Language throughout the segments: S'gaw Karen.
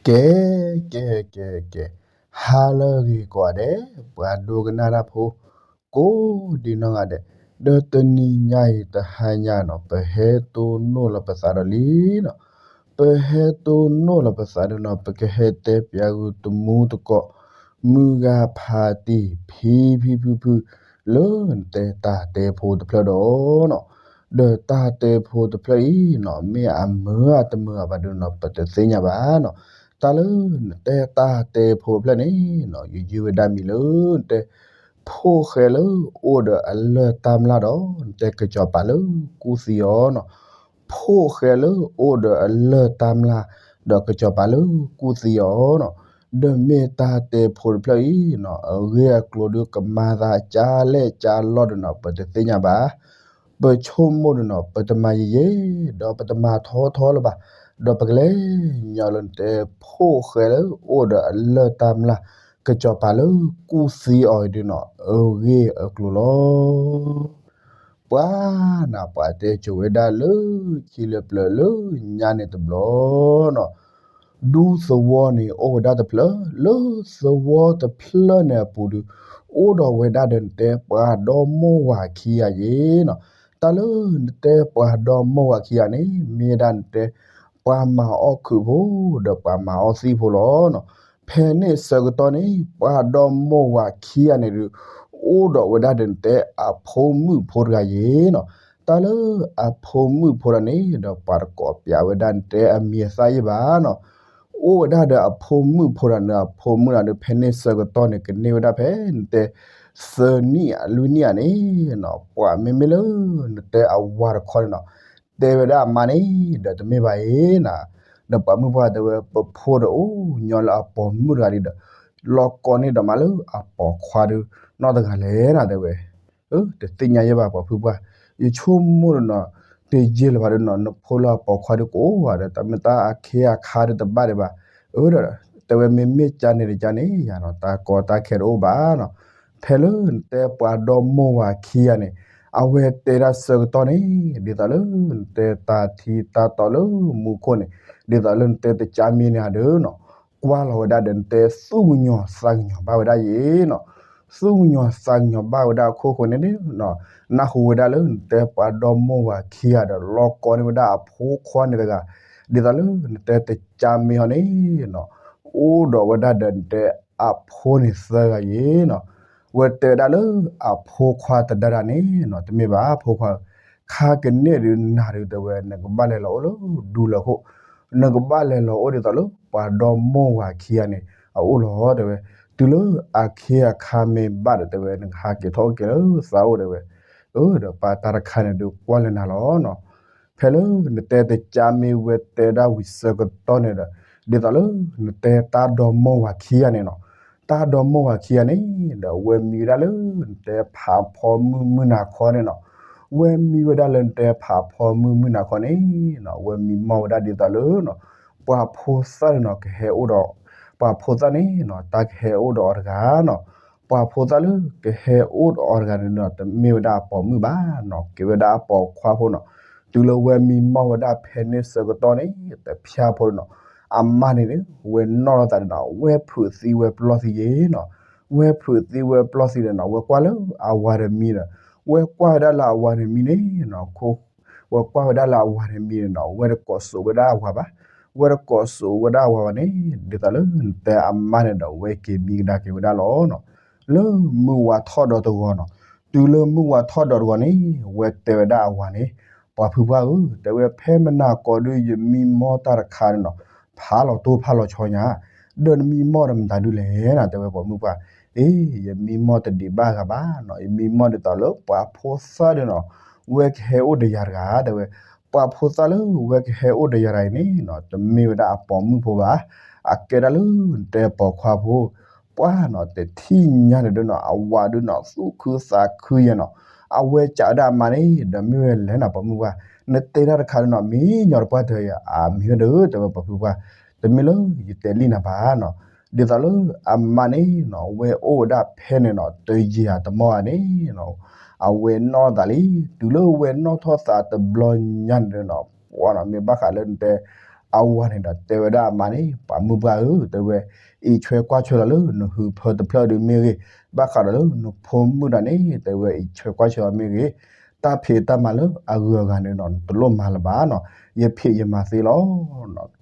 ကဲ ကဲ ကဲ ကဲ, ဟါလၢအဂ့ၤကိးဂၤဒဲး, ပှၤဒိကနၣ်တၢ်ဖိ ကိးဒံနီၢ်ဂၤဒဲး, ဒီးတနံၤညါအံၤတဟါညါနီၤ ပဟဲတိၢ်နီၣ်လီၤပသးဒီးလံနီၤ, ပဟဲတိၢ်နီၣ်လီၤပသးဒီးနီၤ ပကဟဲတဲပၠးဂုာ်တမူတကိး မုၢ်ဂၤဖးတံၢ်ဖံဖံဖုဖု လၢနတဲတၢ်တဲဖိတဖျၢၣ်ဒီးနီၤ, ဒီးတၢ်တဲဖိတဖျၢၣ်အံၤနီၤ မ့ၢ်အမုာ်ဧါတမုာ်ဧါဘၣ်ဒီးနီၤ ပတသ့ၣ်ညါဘၣ်နီၤ. တၢ်လၢနတဲတၢ်တဲဖိတဖျၢၣ်န့ၣ်နီၤ ယယုၢ်ဝဲဒၣ်မံၤလၢ နတဲ ဖိၣ်ဃဲလၢအိၣ်ဒီးအလၢၢ်တၢ်မျၢ်ဒီး နတဲကစီၤပၤလၢကူၣ်သံအီၤနီၤ. ဖိၣ်ဃဲလၢအိၣ်ဒီးအလၢၢ်တၢ်မျၢ် ဒီးကစီၤပၤလၢကူၣ်သံအီၤနီၤ. ဒီးမ့ၢ်တၢ်တဲဖိတဖျၢၣ်အံၤနီၤ အဂ့ၢ်အကျိၤဒုးကမၤသးကၢ်လဲၣ်ကၢ်လီၢ်ဒီးနီၤ ပတသ့ၣ်ညါဘၣ်. ပဆိကမိၣ်ဒီးနီၤ ပတမၤယံာ်ယံာ် ဒီးပတမၤထီထီလၢၤဘၣ်, ဒီးပကလဲၤညီလၢနတဲဖိၣ်ဃဲလၢအိၣ်ဒီးအလၢၢ်တၢ်မျၢ် ကစီၤပၤလၢကူၣ်သံအီၤအံၤဒုးနီၤ အဂ့ၢ်အကျိၤလီၤ. ပှၤနၤ ပှၤတဲကိၤဝဲဒၣ်လၢခံလၢပျၢၤလၢညါန့ၣ်တဘျီနီၤ, ဒူသဝီန့ၣ်အိၣ်ဝဲဒၣ်တဖျၢၣ်, လၢသဝီတဖျၢၣ်န့ၣ်အပူၤဒုး အိၣ်ဒီးဝဲဒၣ်ဒီးနတဲပှၤဒီမိၢ်ဝၤခံဂၤယ့ၤနီၤ. တၢ်လၢနတဲပှၤဒီမိၢ်ဝၤခံဂၤန့ၣ် မ့ၢ်ဝဲဒၣ်နတဲ ပှၤမၤအီၣ်ခုးဖိ ဒီးပှၤမၤအီၣ်သံၣ်ဖိလီၤနီၤ. ဖဲန့ၣ်ဆၢကတီၢ်န့ၣ် ပှၤဒီမိၢ်ဝၤခံဂၤန့ၣ်ဒုး အိၣ်ဒီးဝဲဒၣ်ဒီးနတဲအဖိမုၣ်ဖိတဂၤယ့ၤနီၤ. တၢ်လၢအဖိမုၣ်ဖိတဂၤန့ၣ်ဒီး ပှၤတကိးပၠးဝဲဒၣ်နတဲအမံၤအသၣ်ယ့ၣ်ဘၣ်နီၤ. အိၣ်ဝဲဒၣ်ဒီးအဖိမုၣ်ဖိတဂၤန့ၣ်, အဖိမုၣ်တဂၤဒီး ဖဲန့ၣ်ဆၢကတီၢ်န့ၣ် ကန့ၢ်ဝဲဒၣ်ဖဲနတဲ သၢနံၣ်လွံၢ်နံၣ်ဧါန့ၣ်နီၤ, ပှၤမ့မ့ၢ်လၢနတဲအဝၤတခီန့ၣ်နီၤ တဲဝဲဒၣ်အမါန့ၣ်ဒီး တမ့ၢ်ဘၣ်အံၤနီၤ. ဒီးပှၤမုၣ်ပှၢ်တဲဝဲ ပဖိဒီးအိၣ်ညီလၢအပိာ်မုၣ်တဂၤဒီး လီၤကိးန့ၢ်ဒီးမါလၢအပိာ်ခွါဒုး နီၢ်တဂၤလဲၣ်နီၤ တဲဝဲ. တသ့ၣ်ညါယဲၢ်ဘၣ်ပှၤဖုပှၢ်, ယဆိကမိၣ်ဒီးနီၤ တယံာ်လၢၤဘၣ်ဒီးနီၤ နဖိလၢအပိာ်ခွါဒုးကိးဂၤဒီး တၢ်မ့ၢ်တၢ်အခ့အခါဒုးတဘၣ်ဒံးဘၣ်. အၢ ဒီးတဲဝဲ မ့မ့ၢ်ကန့ၣ်တကန့ၣ်ယၤနီၤ တၢ်ကီတၢ်ခဲတအိၣ်ဘၣ်နီၤ. ဖဲလၢနတဲပှၤဒီမိၢ်ဝၤခံဂၤန့ၣ် အဝဲတဲဒၣ်ဆၢကတီၢ်န့ၣ် ဒ်သိးလၢနတဲတၢ်ထံတၢ်တီလၢမူခိၣ်န့ၣ် ဒ်သိးလၢနတဲတကၢ်မ့ၢ်န့ၣ်ဧါဒီးနီၤ ကွၢ်လီၤဝဲဒၣ်ဒီးနတဲသူၣ်ကညီၤသးကညီၤဘၣ်ဝဲဒၣ်ယ့ၤနီၤ. သူၣ်ကညီၤသးကညီၤဘၣ်ဝဲဒၣ်အခိၣ်ဃိန့ၣ် နၢ်ဟူဝဲဒၣ်လၢနတဲပှၤဒီမိၢ်ဝၤခံဂၤဒီး လီၤကိးန့ၢ်ဝဲဒၣ်အဖိခွါန့ၣ်တဂၤ ဒ်သိးလၢနတဲတကၢ်မ့ၢ်ဟီန့ၣ်နီၤ အိၣ်ဒီးဝဲဒၣ်ဒီးနတဲအဖိန့ၣ်သၢဂၤယ့ၤနီၤ. ဝဲတဲဝဲဒၣ်လၢအဖိခွါတဒါတၢ်န့ၣ်နီၤ တမ့ၢ်ဘၣ်ဖိခွါဧၢ, ခါကန့ၣ်ဒုးနၤဒုးတဲဝဲ နကဘၣ်လဲၤလီၤအိၣ်လၢဒူလၢၢ်ခိၣ်, နကဘၣ်လဲၤလီၤအိၣ်ဒ်သိးလၢပှၤဒီမိၢ်ဝၤခံဂၤန့ၣ် အအိၣ်လီၤတဲဝဲ. တုၤလၢအခ့အခါမ့ၢ်ဘၣ်ဒီးတဲဝဲ နကဟးက့ၤထီၣ်အိၣ်က့ၤလၢသးအိၣ်တဲဝဲ. အၢ ဒီးပှၤတၢ်တခါန့ၣ်ဒုးကွၢ်လၢနၤလီၤနီၤ. ဖဲလၢနတဲတကၢ်မ့ၢ်ဝဲတဲဒၣ်ဝံၤဆၢကတီၢ်န့ၣ်ဒီး ဒ်သိးလၢနတဲတၢ်ဒီမိၢ်ဝၤခံဂၤန့ၣ်နီၤ, တၢ်ဒီမိၢ်ဝၤခံဂၤန့ၣ်ဒီး ဝဲမံဝဲဒၣ်လၢနတဲဖးဖီမုၢ်မုၢ်နၤခီန့ၣ်နီၤ, ဝဲမံဝဲဒၣ်လၢနတဲဖးဖီမုၢ်မုၢ်နၤခီန့ၣ်နီၤ ဝဲမံမီၢ်ဝဲဒၣ်ဒ်သိးလၢနီၤ ပှၤဖိသၣ်န့ၣ်နီၤ ကဟဲအိၣ်ဒီး ပှၤဖိသၣ်န့ၣ်နီၤ တၢ်ကဟဲအိၣ်ဒီးအီၤတဂၤနီၤ. ပှၤဖိသၣ်လၢကဟဲအိၣ်ဒီးအီၤတဂၤန့ၣ်နီၤ တမ့ၢ်ဝဲဒၣ်အပိာ်မုၣ်ဘၣ်နီၤ, ကဲဝဲဒၣ်အပိာ်ခွါဖိနီၤ. တုၤလၢဝဲမံမီၢ်ဝဲဒၣ်ဖဲန့ၣ်ဆၢကတီၢ်န့ၣ် တဖၠါဖိနီၤ အမါန့ၣ်န့ၣ် ဝဲနီၣ်လီၤသးန့ၣ်နီၤ ဝဲဖုးသံဝဲပျီၢ်သံယ့ၤနီၤ. ဝဲဖုးသံဝဲပျီၢ်သံန့ၣ်နီၤ ဝဲကွၢ်လၢအဝၤတမံၤဒီး ဝဲကွၢ်ဝဲဒၣ်လၢအဝၤတမံၤန့ၣ်နီၤ ဝဲကွၢ်ဝဲဒၣ်လၢအဝၤတမံၤန့ၣ်နီၤ ဝဲတကိးစိးဝဲဒၣ်အဝၤဘၣ်. ဝဲတကိးစိးဝဲဒၣ်အဝၤဘၣ်န့ၣ် ဒ်သိးလၢနတဲအမါန့ၣ်ဒီး ဝဲက့ၤမံကဒါက့ၤဝဲဒၣ်လီၤနီၤ. လၢမုၢ်ဝါထီၣ်ဒီးတဂီၤနီၤ, တုၤလၢမုၢ်ဝါထီၣ်ဒီးတဂီၤန့ၣ် ဝဲတဲဝဲဒၣ်အဝၤန့ၣ်, ပှၤဖုပှၢ်ဧၢ, တဲဝဲဖဲမနၤကိးဒုး ယမံမီၢ်တၢ်တခါန့ၣ်နီၤ, ဖးလီၤတိၢ်ဖးလီၤဆီညါ, ဒီးနမံမီၢ်ဒီးမတၤဒုလဲၣ်နီၤ, တဲဝဲပှၤမုၣ်ပှၢ်, အ့ ယမံမီၢ်တဒံးဘၣ်ဂၤဘၣ်နီၤ, ယမံမီၢ်ဒ်သိးလၢပှၤဖိသၣ်ဒီးနီၤ, ဝဲကဟဲအိၣ်ဒီးယၤတဂၤ, တဲဝဲ, ပှၤဖိသၣ်လၢဝဲကဟဲအိၣ်ဒီးယၤတဂၤအံၤန့ၣ်နီၤ, တမ့ၢ်ဝဲဒၣ်အပိာ်မုၣ်ဖိဘၣ်, အကဲဒၣ်လၢနတဲပိာ်ခွါဖိ, ပှၤနီၤ တထံၣ်ညါန့ၣ်ဒုးနီၤ အဝၤဒုးနီၤ သူၣ်ခုသးခုယဲနီၤ, အဝဲစံးဝဲဒၣ်အမါန့ၣ် ဒီးမ့ၢ်ဝဲလဲၣ်နီၤ ပှၤမုၣ်ပှၢ်, နတဲတၢ်တခါဒုးနီၤ မ့ၢ်ညီတပှၢ်တၢၢ်ယၤ, အမ့ၢ်ဝဲဒၣ် တဲဝဲပှၤဖုပှၢ်, တမ့ၢ်လၢယတဲလံနၤဘၣ်နီၤ, ဒ်သိးလၢအမါန့ၣ်နီၤ ဝဲအိၣ်ဝဲဒၣ်ဖဲန့ၣ်နီၤ တယံာ်အတမီၢ်ဂၤန့ၣ်နီၤ, အဝဲနီၣ်ထီၣ်သးလံ, တုၤလၢဝဲနီၣ်ထီၣ်သးတဘျီညါန့ၣ်ဒုးနီၤ ပှၤနီၤ မ့ၢ်ဘၣ်ဃးလၢနတဲ အဝၤန့ၣ်ဒီးတဲဝဲဒၣ်အမါန့ၣ် ပှၤမုၣ်ပှၢ်ဧၢ တဲဝဲ, အံးထွဲကွၢ်ထွဲလီၤလၢနဟုးဖၢတဖျၢၣ်ဒုးမ့ၢ်ဂ့ၤ, ဘၣ်ဃးဒီးလၢနဖိမုၣ်တၢ်န့ၣ် တဲဝဲ အံးထွဲကွၢ်ထွဲအီၤမ့ၢ်ဂ့ၤ, တၢ်ဖံးတၢ်မၤလၢအဂုၤအဂၤန့ၣ်ဒီး နတလိၣ်မၤလၢၤဘၣ်နီၤ, ယဖံးယမၤသ့လီၤ.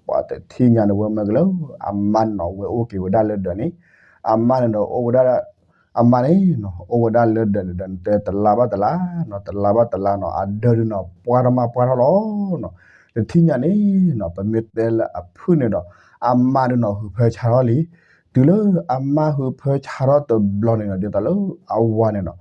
ပှၤတထံၣ်ညါန့ၣ် ဝဲမၢကလၢ အမါန့ၣ်နီၤ ဝဲအိၣ်က့ၤဝဲဒၣ်လၢဒၢးန့ၣ်, အမါန့ၣ်ဒီးအိၣ်ဝဲဒၣ် အမါန့ၣ်နီၤ အိၣ်ဝဲဒၣ်လၢဒၢးန့ၣ်ဒီး နတဲတလါဘၣ်တလါနီၤ တလါဘၣ်တလါနီၤ အဒၢးဒုးနီၤ ပှၢ်ထီၣ်မးပှၢ်ထီၣ်လီၤနီၤ. တထံၣ်ညါန့ၣ်နီၤ ပမ့ၢ်တဲလၢအဖုၣ်န့ၣ်ဒီး အမါဒုးနီၤ ဟုးဖၢဆါထီၣ်လံ. တုၤလၢအမါဟုးဖၢဆါထီၣ်တဘျီန့ၣ်နီၤ ဒ်သိးလၢအဝၤန့ၣ်နီၤ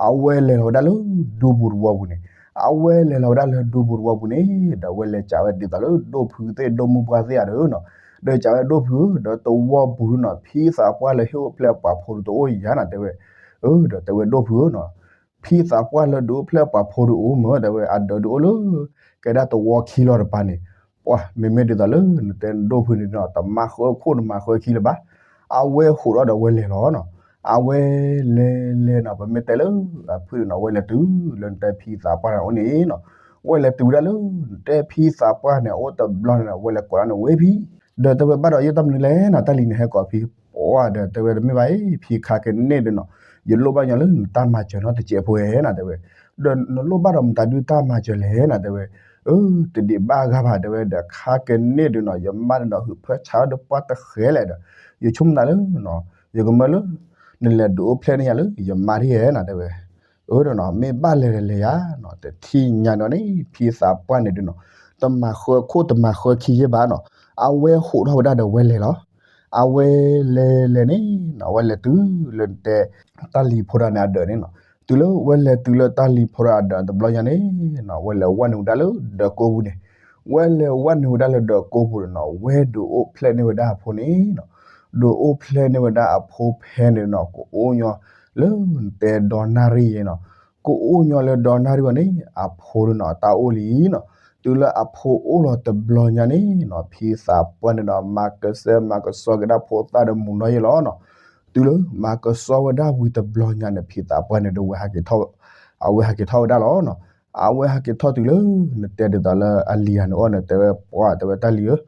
အဝဲလဲၤလီၤဝဲဒၣ်လၢဒူပူၤတဝီပူၤန့ၣ်, အဝဲလဲၤလီၤဝဲဒၣ်လၢဒူပူၤတဝီပူၤန့ၣ် ဒီးအဝဲလဲၤစံးဝဲဒ်သိးလၢဒိၣ်ဖုသ့ၣ်ဒိၣ်မုၣ်ပှၢ်သ့ၣ်ဧါဒီးနီၤ, ဒီးစံးဝဲဒိၣ်ဖုဧၢ ဒီးတဝီပူၤဒုးနီၤ ဖံသးပှၢ်လၢဟ့ၣ်အိၣ်ဖျဲၣ်ပှၤဖိဒုးတအိၣ်ဧါနီၤ တဲဝဲ. အၢ ဒီးတဲဝဲဒိၣ်ဖုဧၢနီၤ ဖံသးပှၢ်လၢဒုးအိၣ်ဖျဲၣ်ပှၤဖိဒုးအိၣ်မ့ၢ် တဲဝဲ အဒၢးဒုးအိၣ်လၢ ကဲဒၣ်တဝီခံလီၤတပၤန့ၣ်, ပှၤမ့မ့ၢ်ဒ်သိးလၢနတဲဒိၣ်ဖုန့ၣ်နီၤ တမၤဃၢခိၣ်တမၤဃၢခံလၢၤဘၣ်. အဝဲဟိးထီၣ်ဒီးဝဲလဲၤလီၤနီၤ. အဝဲလဲၤလဲၤနီၤ ပမ့ၢ်တဲလၢအဖုၣ်န့ၣ်နီၤ ဝဲလဲၤတုၤလၢနတဲဖံသးပှၢ်န့ၣ်အိၣ်န့ၣ်နီၤ, ဝဲလဲၤတုၤဝဲဒၣ်လၢ နတဲဖံသးပှၢ်န့ၣ်အိၣ်တဘျီန့ၣ်နီၤ ဝဲလဲၤကိးဒၣ်န့ၣ်ဝဲဖံ ဒီးတဲဝဲဘၣ်ဒီးယတၢ်မနုၤလဲၣ်နီၤ တၢ်လံၤန့ၣ်ဟဲကိးဖံ, ပှၤဒီးတဲဝဲတမ့ၢ်ဘၣ်အံၤ ဖံခါကန့ၢ်ဒုးနီၤ ယလိၣ်ဘၣ်ညီလၢနတၢ်မၤစၢၤနီတစဲးဖိဧါနီၤ တဲဝဲ. ဒီးနလိၣ်ဘၣ်ဒီးမတၤဒုးတၢ်မၤစၢၤလဲၣ်နီၤ တဲဝဲ. အၢ တဒံးဘၣ်ဂၤဘၣ် တဲဝဲ ဒီးခါကန့ၢ်ဒုးနီၤ ယမါန့ၣ်ဒီးဟုးဖၢဆါဒီးပှၢ်တဃဲလဲၣ်ဒီး ယဆိကမိၣ်သးလၢ ယကမၢလၢ နလဲၤဒုးအိၣ်ဖျဲၣ်န့ၢ်ယၤလၢယမါဒ်ဧါနီၤ တဲဝဲ. အၢဒီးနီၤ မ့ၢ်ဘၣ်လဲၤဒီးလဲၤယၤနီၤ တထံၣ်ညါဒီးန့ၣ် ဖံသးပှၢ်န့ၣ်ဒုးနီၤ တမၤဃၢခိၣ်တမၤဃၢခံယဲၢ်ဘၣ်နီၤ, အဝဲဟိးထီၣ်ဝဲဒၣ်ဒီးဝဲလဲၤလီၤ. အဝဲလဲၤလဲၤန့ၣ်နီၤ ဝဲလဲၤတုၤလၢနတဲ တၢ်လံၤဖိတၢ်န့ၣ်အဒၢးန့ၣ်နီၤ, တုၤလၢဝဲလဲၤတုၤလၢတၢ်လံၤဖိတၢ်အဒၢးတဘျီညါန့ၣ်နီၤ ဝဲလဲၤဝဲနုာ်ဝဲဒၣ်လၢဒၢးကိပူၤန့ၣ်, ဝဲလဲၤဝဲနုာ်ဝဲဒၣ်လၢဒၢးကိပူၤန့ၣ်နီၤ ဝဲဒုးအိၣ်ဖျဲၣ်န့ၢ်ဝဲဒၣ်အဖိန့ၣ်နီၤ, ဒုးအိၣ်ဖျဲၣ်န့ၢ်ဝဲဒၣ်အဖိဖဲန့ၣ်နီၤ ကအိၣ်ညီလၢနတဲဒီနၣ်ရံၣ်ယဲနီၤ, ကအိၣ်ညီလၢဒီနၣ်ရံၣ်ဝဲန့ၣ် အဖိဒုးနီၤ တၢ်အိၣ်လံနီၤ, တုၤလၢအဖိအိၣ်လီၤတဘျီညါန့ၣ်နီၤ ဖံသးပှၢ်န့ၣ်ဒီး မၤကစၢၢ်မၤကစီက့ၤဒၣ်ဖိသၣ်ဒီးမုၢ်နီၢ်ယဲလီၤနီၤ, တုၤလၢမၤကစီဝဲဒၣ်ဝံၤတဘျီညါန့ၣ် ဖံသးပှၢ်န့ၣ်ဒီးဝဲဟးက့ၤထီၣ် အဝဲဟးက့ၤထီၣ်ဝဲဒၣ်လီၤနီၤ, အဝဲဟဲက့ၤထီၣ်တုၤလၢ နတဲဒ်သိးလၢအလံၤဧါန့ၣ်အီၤန့ၣ် တဲဝဲပှၤ တဲဝဲတၢ်လံၤဧၢ,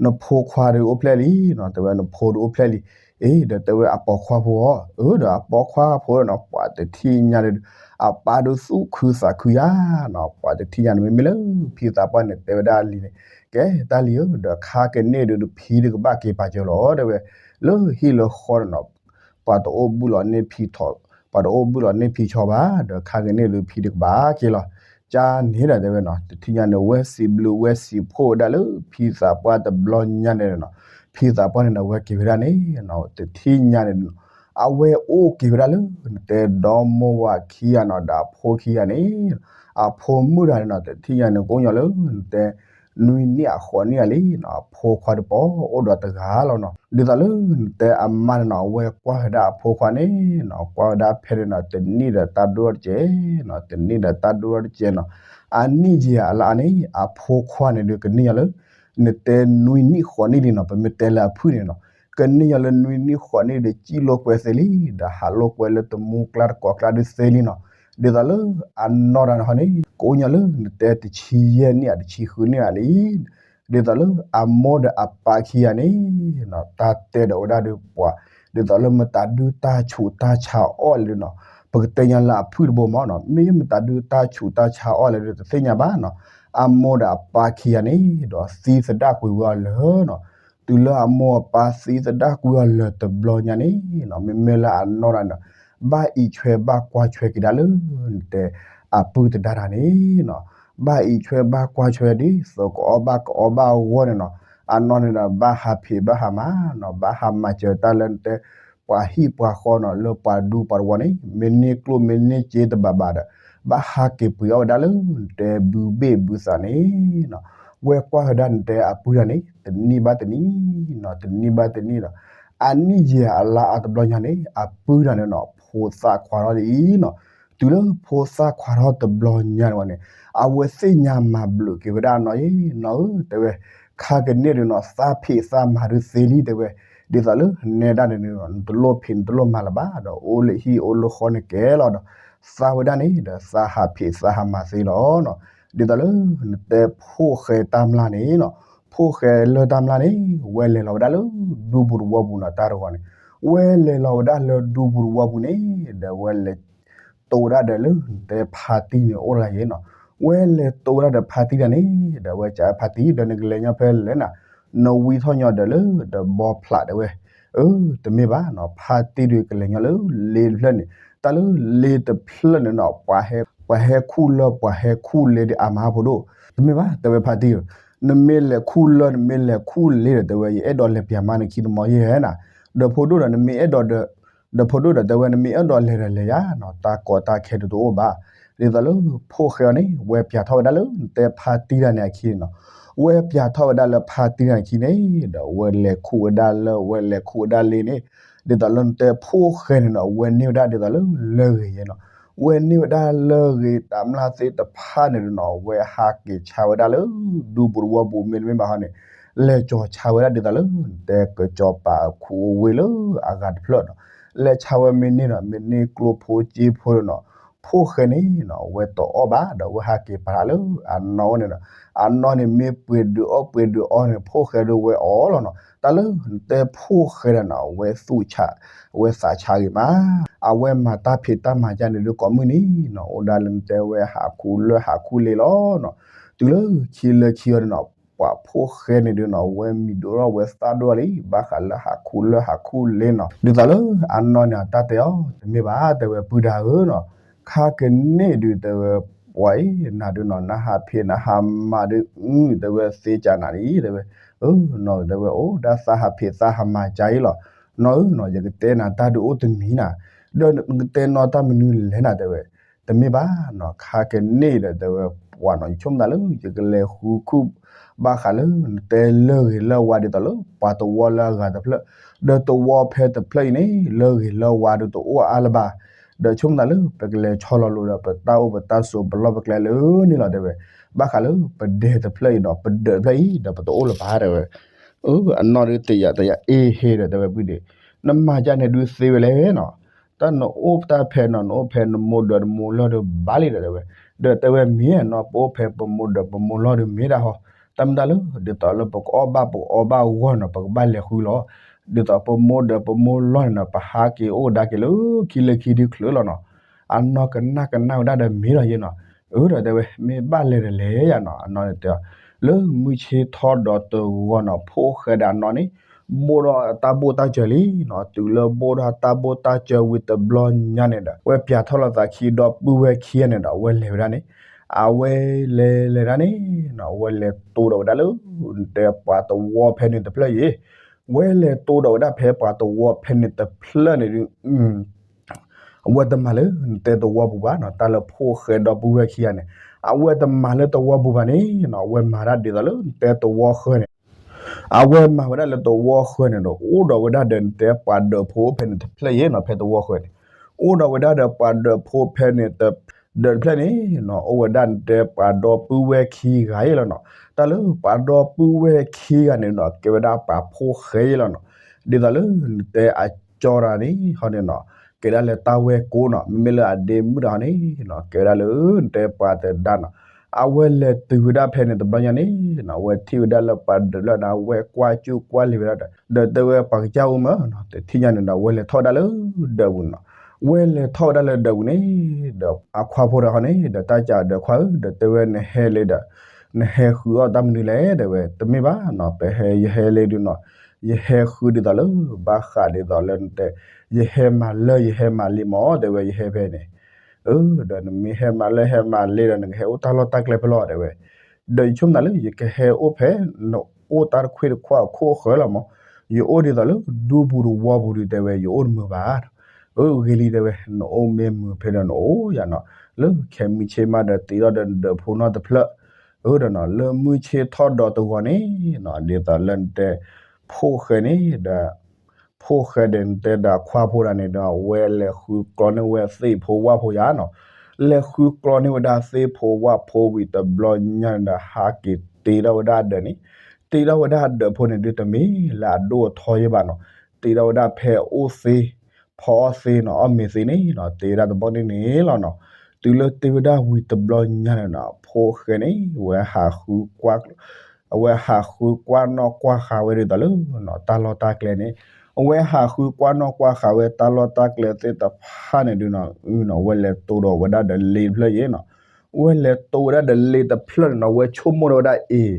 နဖိခွါဒုးအိၣ်ဖျဲၣ်လံနီၤ, တဲဝဲနဖိဒုးအိၣ်ဖျဲၣ်လံ, အ့ ဒီးတဲဝဲအပိာ်ခွါဖိအီၤ, အၢ ဒီးအပိာ်ခွါဖိနီၤ ပှၤတထံၣ်ညါဒီး အပၢ်ဒုးသူၣ်ခုသးခုယါနီၤ, ပှၤတထံၣ်ညါန့ၣ် မ့မ့ၢ်လၢဖံသးပှၢ်န့ၣ် တဲဝဲဒၣ်အလံၤန့ၣ်, ကဲတၢ်လံၤဧၢ, ဒီးခါကန့ၢ်ဒုးဖံဒုးကဘၣ်က့ၤပာ်စၢၤလီၤ တဲဝဲ, လၢဟံၣ်လၢဃီန့ၣ်နီၤ ပှၤတအိၣ်ဘုၣ်လီၤန့ၢ်ဖံထီ, ပှၤတအိၣ်ဘုၣ်လီၤန့ၢ်ဖံဆီဘၣ်, ဒီးခါကန့ၢ်ဒုးဖံဒုးကဘၣ်က့ၤလီၤ, ကန့ၣ်ဒီးတဲဝဲနီၤ တထံၣ်ညါန့ၣ် ဝဲစံးဘျုးဝဲစံးဖှိၣ်ဝဲဒၣ်လၢဖံသးပှၢ်တဘျီညါန့ၣ်နီၤ, ဖံသးပှၢ်န့ၣ်ဒီးဝဲက့ၤဝဲဒၣ်န့ၣ်နီၤ တထံၣ်ညါန့ၣ် အဝဲအိၣ်က့ၤဝဲဒၣ်လၢ နတဲဒီမိၢ်ဝၤခံဂၤနီၤ ဒီးအဖိခံဂၤန့ၣ် အဖိမုၣ်တဂၤန့ၣ်နီၤ တထံၣ်ညါန့ၣ် ကအိၣ်ညီလၢ နတဲ နွံနံၣ်အဃိးနံၣ်ဧါလံနီၤ အဖိခွါတပီၤ အိၣ်ဒီးတဂၤလီၤနီၤ ဒ်သိးလၢ နတဲအမါန့ၣ်နီၤ အဝဲကွၢ်ဝဲဒၣ်အဖိခွါန့ၣ်နီၤ ကွၢ်ဝဲဒၣ်ဖဲန့ၣ်နီၤ တနံၣ်ဒီးတၢ်ဒိၣ်ထီၣ်တက့ၢ်နီၤ တနံၣ်ဒီးတၢ်ဒိၣ်ထီၣ်တက့ၢ်နီၤ အနံၣ်ယဲၢ်အလါန့ၣ် အဖိခွါန့ၣ်ဒုးကန့ၢ်ညီလၢ နတဲနွံနံၣ်ဃိးနံၣ်လံနီၤ ပမ့ၢ်တဲလၢအဖုၣ်န့ၣ်နီၤ ကန့ၢ်ညီလၢနွံနံၣ်ဃိးနံၣ်ဒီး စံၣ်လိာ်ကွဲသ့လံ ဒီးဟးလိာ်ကွဲလၢတမူကျါတကိးကျါဒုးသ့လံနီၤ ဒ်သိးလၢအနီၢ်တဂၤန့ၣ်ဟီန့ၣ် ကအိၣ်ညီလၢနတဲတဆံယဲၢ်နံၣ်ဧါ တဆံဃုနံၣ်ဧါလံ ဒ်သိးလၢအမိၢ်ဒီးအပၢ်ခံဂၤန့ၣ် တၢ်တဲဒီးဝဲဒၣ်ဒီးပှၤ ဒ်သိးလၢမတၤဒုးတၢ်ဆူးတၢ်ဆါအီၣ်လဲၣ်ဒုးနီၤ ပကတဲညါလၢအဖုၣ်တဘိမးနီၤ မ့ၢ်မတၤဒုးတၢ်ဆူးတၢ်ဆါအီၣ်လဲၣ်ဒုးတသ့ၣ်ညါဘၣ်နီၤ အမိၢ်ဒီးအပၢ်ခံဂၤန့ၣ် ဒီးသံသဒၣ်ကွံာ်ဝဲအီၤလၢာ်နီၤ တုၤလၢအမိၢ်အပၢ်သံသဒၣ်ကွံာ်အီၤလၢာ်တဘျီညါန့ၣ်နီၤ မ့မ့ၢ်လၢအနီၢ်တဂၤန့ၣ် ဘၣ်အံးထွဲဘၣ်ကွၢ်ထွဲက့ၤဒၣ်လၢ နတဲ အပုၢ်သဒါတၢ်န့ၣ်နီၤ ဘၣ်အံးထွဲဘၣ်ကွၢ်ထွဲဒ်သိးကအီၣ်ဘၣ်ကအီဘၣ်အဂီၢ်န့ၣ်နီၤ အနီၢ်န့ၣ်ဒီး ဘၣ်ဟးဖံးဘၣ်ဟးမၤနီၤ ဘၣ်ဟးမၤစၢၤတၢ်လၢနတဲ ပှၤဟံၣ်ပှၤဃီနီၤ လၢပှၤဒူပှၤတဝီန့ၣ် မ့ၢ်န့ၢ်ကျိၣ်မ့ၢ်န့ၢ်စ့တဘၣ်ဘၣ်ဒီး ဘၣ်ဟးက့ၤပှ့ၤအီၣ်ဝဲဒၣ်လၢ နတဲဘုဘ့ၣ်ဘုသးန့ၣ်နီၤ ဝဲကွၢ်ဝဲဒၣ်နတဲအပုၢ်တၢ်န့ၣ် တနံၣ်ဘၣ်တနံၣ်နီၤ တနံၣ်ဘၣ်တနံၣ်နီၤ အနံၣ်ယဲၢ်အလါအါတဘျီညါန့ၣ် အပုၢ်တၢ်န့ၣ်နီၤ ဖိသၣ်ခွါထီၣ်လံနီၤ တုၤလၢဖိသၣ်ခွါထီၣ်တဘျီညါန့ၣ်ဝဲန့ၣ် အဝဲသ့ၣ်ညါမၤဘျုးက့ၤဝဲဒၣ်နီၤ အ့ နီၢ်ဧၢ တဲဝဲ ခါကန့ၢ်ဒုးနီၤ သးဖံးသးမၤဒုးသ့လံ တဲဝဲ ဒ်သိးလၢနဲဒၣ်န့ၣ် နတလိၣ်ဖံးနတလိၣ်မၤလၢၤဘၣ်ဒီး အိၣ်လၢဟံၣ်အိၣ်လၢဃီန့ၣ်ကဲလီၤဒီး သးဝဲဒၣ်န့ၣ်ဒီး သးဟးဖံးသးဟးမၤသ့လီၤနီၤ ဒ်သိးလၢ နတဲဖိၣ်ဃဲတၢ်မျၢ်န့ၣ်နီၤ ဖိၣ်ဃဲလၢတၢ်မျၢ်န့ၣ် ဝဲလဲၤလီၤဝဲဒၣ်လၢဒူပူၤတဝီပူၤနီၤ တၢ်တဂီၤန့ၣ်, ဝဲလဲၤလီၤဝဲဒၣ်လၢဒူပူၤတဝီပူၤန့ၣ် ဒီးဝဲလဲၤ တိဝဲဒၣ်ဒီးလၢနတဲဖါတံၢ်န့ၣ်အိၣ်တဂၤယဲနီၤ, ဝဲလဲၤတိဝဲဒၣ်ဒီးဖါတံၢ်တဂၤန့ၣ် ဒီးဝဲကးဖါတံၢ် ဒီးနကလဲၤညီဖဲလဲၣ်နၤ, နဝံထီၣ်ညီဒီးလၢဒီးဘီဖျးတဲဝဲ, အၢ တမ့ၢ်ဘၣ်နီၤ ဖါတံၢ်ဒီးကလဲၤညီလၢလ့တဖျၢၣ်န့ၣ်, တၢ်လၢလ့တဖျၢၣ်န့ၣ်နီၤ ပှၤဟဲခူၣ်လၢပှၤဟဲခူၣ်လ့ဒီးအါမးဖိဒိၣ်, တမ့ၢ်ဘၣ် တဲဝဲဖါတံၢ်ဧၢ, နမ့ၢ်လဲၤခူၣ်လၢနမ့ၢ်လဲၤခူၣ်လ့ဒီး တဲဝဲ ယအဲၣ်ဒိးလဲၤပျးမါနခံတမီၤယဲနီၤ, ဒီးဖိဒိၣ်ဒီးနမ့ၢ်အဲၣ်ဒိးဒီး ဒီးဖိဒိၣ်ဒီးတဲဝဲ နမ့ၢ်အဲၣ်ဒိးလဲၤဒီးလဲၤယါနီၤ တၢ်ကီတၢ်ခဲဒုးတအိၣ်ဘၣ်, ဒ်သိးလၢဖိၣ်ဃဲအံၤန့ၣ် ဝဲပျးထီၣ်ဝဲဒၣ်လၢနတဲဖါတံၢ်တဂၤန့ၣ်အခံန့ၣ်နီၤ, ဝဲပျးထီၣ်ဝဲဒၣ်လၢဖါတံၢ်တဂၤအခံန့ၣ် ဒီးဝဲလဲၤခူၣ်ဝဲဒၣ်လၢ ဝဲလဲၤခူၣ်ဝဲဒၣ်လ့န့ၣ်, ဒ်သိးလၢနတဲဖိၣ်ဃဲန့ၣ်နီၤ ဝဲန့ၢ်ဝဲဒၣ်ဒ်သိးလၢလၢၢ်ဂ့ၤယဲနီၤ, ဝဲန့ၢ်ဝဲဒၣ်လၢၢ်ဂ့ၤတၢ်မျၢ်သ့ၣ်တဖၣ်န့ၣ်နီၤ ဝဲဟးက့ၤဆါဝဲဒၣ်လၢ ဒူပူၤတဝီပူၤမ့တမ့ၢ်ဘၣ်ဟီန့ၣ်, လဲၤကၠီၤဆါဝဲဒၣ်ဒ်သိးလၢ နတဲကၠီၤပာ်အခူအဝ့ၢ်လၢအဂၤတဖျၢၣ်နီၤ, လဲၤဆါဝဲမ့ၢ်န့ၢ်နီၤ မ့ၢ်န့ၢ်ကျိဖိစ့ဖိန့ၣ်နီၤ, ဖိၣ်ဃဲန့ၣ်နီၤ ဝဲတအီၣ်ဘၣ် ဒီးဝဲဟးက့ၤပာ်လၢအနီၢ်အိၣ်န့ၣ်ဒီး အနီၢ်န့ၣ်မ့ၢ်ပှ့ၤဒုးအီၣ်ပှ့ၤဒုးအီန့ၣ် ဖိၣ်ဃဲဒီးဝဲအီၣ်လီၤနီၤ, တၢ်လၢနတဲဖိၣ်ဃဲဒီးနီၤ ဝဲသူၣ်ဆး ဝဲသးဆးဂ့ၤမး, အဝဲမၤတၢ်ဖံးတၢ်မၤကါန့ၣ်ဒီးကိးမုၢ်နံၤနီၤ အိၣ်ဒၣ်လၢနတဲဝဲဟးခူၣ်လၢၢ်ဟးခူၣ်လ့လီၤနီၤ, တုၤလၢခံလၢခံအီၤန့ၣ်နီၤ ပှၤဖိၣ်ဃဲန့ၣ်ဒီးနီၤ ဝဲမံၤဒိၣ်ထီၣ်ဝဲသၣ်ဒိၣ်လံ ဘၣ်ဃးလၢဟးခူၣ်လၢၢ်ဟးခူၣ်လ့နီၤ, ဒ်သိးလၢအနီၢ်န့ၣ်အတၢ်တဲအီၤ တမ့ၢ်ဘၣ် တဲဝဲပုၢ်ဒၢဧၢနီၤ, ခါကန့ၣ်ဒုးတဲဝဲ ပှၤအံၤနၤဒုးနီၤ နဟးဖံးနဟးမၤဒုး အု တဲဝဲသ့ကနၤလံ တဲဝဲ, အၢ နီၢ်ဧၢ တဲဝဲ အိၣ်ဒၣ်သးဟးဖံးသးဟးမၤကါအံၤလီၤ, နီၢ်ဧၢနီၤ ယကတဲနၤတၢ်ဒုးအိၣ်တမံၤနၤ, ဒီးနကတဲနီၢ်တၢ်မနုၤလဲၣ်နၤ တဲဝဲ, တမ့ၢ်ဘၣ်နီၤ ခါကန့ၣ်ဒီးတဲဝဲ ပှၤနီၤ ယဆိကမိၣ်သးလၢ ယကလဲၤဃုခူၣ် ဘၣ်ဃးလၢနတဲလၢၢ်ဂ့ၤလၢၢ်ဝါဒ်သိးလၢ ပှၤတဝီလၢအဂၤတဖျၢၣ်, ဒီးတဝီဖဲတဖျၢၣ်အံၤန့ၣ် လၢၢ်ဂ့ၤလၢၢ်ဝါဒီးတအိၣ်အါလၢၤဘၣ်, ဒီးဆိကမိၣ်သးလၢ ပကလဲၤဆီလီၤလိာ်ဒီးပတၢ်အိၣ်ပတၢ်ဆိးပလီၢ်ပကျဲလၢန့ၣ်လီၤ တဲဝဲ, ဘၣ်ဃးလၢပဒဲတဖျၢၣ်အံၤဒီး ပဒၢးတဖျၢၣ်အံၤဒီးပတအိၣ်လၢၤဘၣ် တဲဝဲ, အၢ အနီၢ်ဒုးတယာ်တယာ်အ့ဟ့ဒီးတဲဝဲပုၢ်ဒီး, နမၤကါန့ၣ်ဒုးသ့ဝဲလဲၣ်နီၤ, တၢ်နအိၣ်တၢ်ဖဲနီၤ နအိၣ်ဖဲနမိၢ်ဒၢးနမိၢ်လီၢ်ဒုးဘၣ်လံဒီးတဲဝဲ, ဒီးတဲဝဲမ့ၢ်နီၤ ပအိၣ်ဖဲပမိၢ်ဒၢးပမိၢ်လီၢ်ဒုးမ့ၢ်ဒၣ်ဟီ, တၢ်မ့ၢ်တၢ်လၢ ဒ်သိးလၢပကအီၣ်ဘၣ်ပကအီဘၣ်အဂီၢ်နီၤ ပကဘၣ်လဲၤဃုလီၤ, ဒ်သိးပမိၢ်ဒၢးပမိၢ်လီၢ်န့ၣ်နီၤ ပဟးက့ၤအိၣ်ကဒါက့ၤလၢခံလၢခံဒုးချုးလီၤနီၤ, အနီၢ်ကနၣ်ကနၣ်ဝဲဒၣ်ဒီးမ့ၢ်လီၤယဲနီၤ, အၢ ဒီးတဲဝဲ မ့ၢ်ဘၣ်လဲၤဒီးလဲၤယၤနီၤ အနီၢ်န့ၣ်တဲအီၤ, လၢမုၢ်ဆ့ထီဒီးတဂီၤနီၤ ဖိၣ်ဃဲဒီးအနီၢ်န့ၣ် ဘိၣ်ထီၣ်တၢ်ဘိၣ်တၢ်စၢၤလံနီၤ, တုၤလၢဘိၣ်ထီၣ်တၢ်ဘိၣ်တၢ်စၢၤဝံၤတဘျီညါန့ၣ်ဒီး ဝဲပၠးထီၣ်လိာ်သးခံဒီပုၢ်ဝဲၢ်ခံဂၤန့ၣ်ဒီး အဝဲလဲၤဝဲဒၣ်န့ၣ်, အဝဲလဲၤလဲၤဒၣ်န့ၣ်နီၤ အဝဲလဲၤတိဒီးဝဲဒၣ်လၢ နတဲပှၤတဝီဖဲန့ၣ်တဖျၢၣ်အံၤ, ဝဲလဲၤတိဒီးဝဲဒၣ်ဖဲပှၤတဝီဖဲန့ၣ်တဖျၢၣ်န့ၣ်ဒုး အဝဲတမၤလၢနတဲတဝီပူၤဘၣ်နီၤ, တၢ်လၢဖိၣ်ဃဲဒီပုၢ်ဝဲၢ်ခံဂၤန့ၣ်, အဝဲတမၤလၢတဝီပူၤဘၣ်န့ၣ်နီၤ, အဝဲမၤဒၣ်ဒ်သိးလၢနတဲတဝီဃၢၤန့ၣ်, အဝဲမၤဝဲဒၣ်လၢတဝီဃၢၤန့ၣ်ဒီး အိၣ်ဒီးဝဲဒၣ်ဒီးနတဲပှၤဒၢးဖိဖဲန့ၣ်တဖျၢၣ်ယဲနီၤ, ဖဲတဝီဃၢၤန့ၣ်, အိၣ်ဒီးဝဲဒၣ်ဒီးပှၤဒၢးဖိဖဲန့ၣ်တ ဒၢးတဖျၢၣ်န့ၣ်နီၤ, အိၣ်ဝဲဒၣ်နတဲပှၤဒီပုၢ်ဝဲၢ်ခံဂၤယဲလီၤနီၤ, တၢ်လၢပှၤဒီပုၢ်ဝဲၢ်ခံဂၤန့ၣ်နီၤ ကဲဝဲဒၣ်ပှၤဖိၣ်ဃဲယဲလီၤနီၤ, ဒ်သိးလၢနတဲအကၠီတဂၤန့ၣ်ဟီန့ၣ်နီၤ, ကဲဒၣ်လၢတၢ်ဝဲၢ်ကိနီၤ, မ့မ့ၢ်လၢအဒ့မုၣ်တဂၤန့ၣ်နီၤ ကဲဝဲဒၣ်လၢနတဲပှၤတဒါနီၤ, အဝဲလဲၤတုၤဝဲဒၣ်ဖဲန့ၣ်တဘျီညါန့ၣ်နီၤ, အဝဲထံၣ်ဝဲဒၣ်လၢပှၤဒၢးလၢန့ၣ် အဝဲကွၢ်ကၠူၣ်ကွၢ်လံၤဝဲဒၣ်ဒီး ဒီးတဲဝဲပှၤကစၢ်အိၣ်မၢနီၤ, တထံၣ်ညါန့ၣ်ဒီး အဝဲလဲၤထီၣ်ဝဲဒၣ်လၢဒၢးပူၤနီၤ, ဝဲလဲၤထီၣ်ဝဲဒၣ်လၢဒၢးပူၤန့ၣ် ဒီးအခွါဖိတဂၤဟီန့ၣ် ဒီးတၢ်ကးဒီးခွါဧၢ ဒီးတဲဝဲနဟဲလၢဒီး နဟဲဃုအီၣ်တၢ်မနုၤလဲၣ် တဲဝဲ, တမ့ၢ်ဘၣ်နီၤ ပဟဲ ယဟဲလၢဒုးနီၤ, ယဟဲဃုဒ်သိးလၢ ဘၣ်ဃးဒ်သိးလၢနတဲ ယဟဲမၤလၢၢ် ယဟဲမၤလ့မၢ် တဲဝဲ ယဟဲဖဲန့ၣ်, အၢ ဒီးနမ့ၢ်ဟဲမၤလၢၢ်ဟဲမၤလ့ဒီး နကဟဲအိၣ်တၢ်လီၢ်တၢ်ကျဲဖဲလဲၣ် တဲဝဲ, ဒီးယဆိကမိၣ်သးလၢ ယကဟဲအိၣ်ဖဲ နအိၣ်တၢ်တခွ့ၣ်တခွါအခိၣ်အဃၢၤလီၤမၢ်, ယအိၣ်ဒ်သိးလၢဒူပူၤတဝီပူၤဒုး တဲဝဲ ယအိၣ်တမုာ်ဘၣ် အၢ ဂ့ၤလံ တဲဝဲ နအိၣ်မ့ၢ်မုာ်ဖဲဒီးနအိၣ်ယၤနီၤ, လၢခဲမုၢ်ဆ့ၣ်မးဒီးတ့ထီၣ်ဒီးနဒၢးဖိနီတဖျၢၣ်, အၢ ဒီးနီၤ လၢမုၢ်ဆ့ၣ်ထီၣ်ဒီးတဂီၤန့ၣ်နီၤ ဒ်သိးလၢနတဲ ဖိၣ်ဃဲန့ၣ်ဒီး ဖိၣ်ဃဲဒီးနတဲဒီးအခွါဖိတဂၤန့ၣ်ဒီး အဝဲလဲၤဃုကျီန့ၢ်ဝဲသ့ၣ်ဖိဝၣ်ဖိယၤနီၤ, လဲၤဃုကျီန့ၢ်ဝဲဒၣ်သ့ၣ်ဖိဝၣ်ဖိဝံၤတဘျီညါန့ၣ်ဒီး ဟးက့ၤတ့ထီၣ်ဝဲဒၣ်အဒၢးန့ၣ်, တ့ထီၣ်ဝဲဒၣ်အဒၢးဖိန့ၣ်ဒုး တမ့ၢ်လၢအဒိၣ်အထီယဲဘၣ်နီၤ, တ့ထီၣ်ဝဲဒၣ်ဖဲအအိၣ်သ့ ဖီအီၣ်သ့နီၤ အီၣ်မ့ၤသ့န့ၣ်နီၤ တ့ဝဲဒၣ်တဘီန့ၣ်န့ၣ်လီၤနီၤ, တုၤလၢတ့ဝဲဒၣ်ဝံၤတဘျီညါန့ၣ်နီၤ ဖိၣ်ဃဲန့ၣ် ဝဲဟးဃုကွၢ် အဝဲဟးဃုကွၢ်နီၣ်ကွၢ်ဃာ်ဝဲဒ်သိးလၢ တၢ်လီၢ်တၢ်ကျဲန့ၣ်, အဝဲဟးဃုကွၢ်နီၣ်ကွၢ်ဃာ်ဝဲတၢ်လီၢ်တၢ်ကျဲသ့ၣ်တဖၣ်န့ၣ်ဒုးနီၤ, အဝဲလဲၤတိၢ်ဒီးဝဲဒၣ်ဒီးလ့တဖျၢၣ်ယဲနီၤ, အဝဲလဲၤတိၢ်ဝဲဒၣ်ဒီးလ့တဖျၢၣ်န့ၣ်နီၤ, အဝဲဆိကမိၣ်ဒီးဝဲဒၣ်အ့ၣ်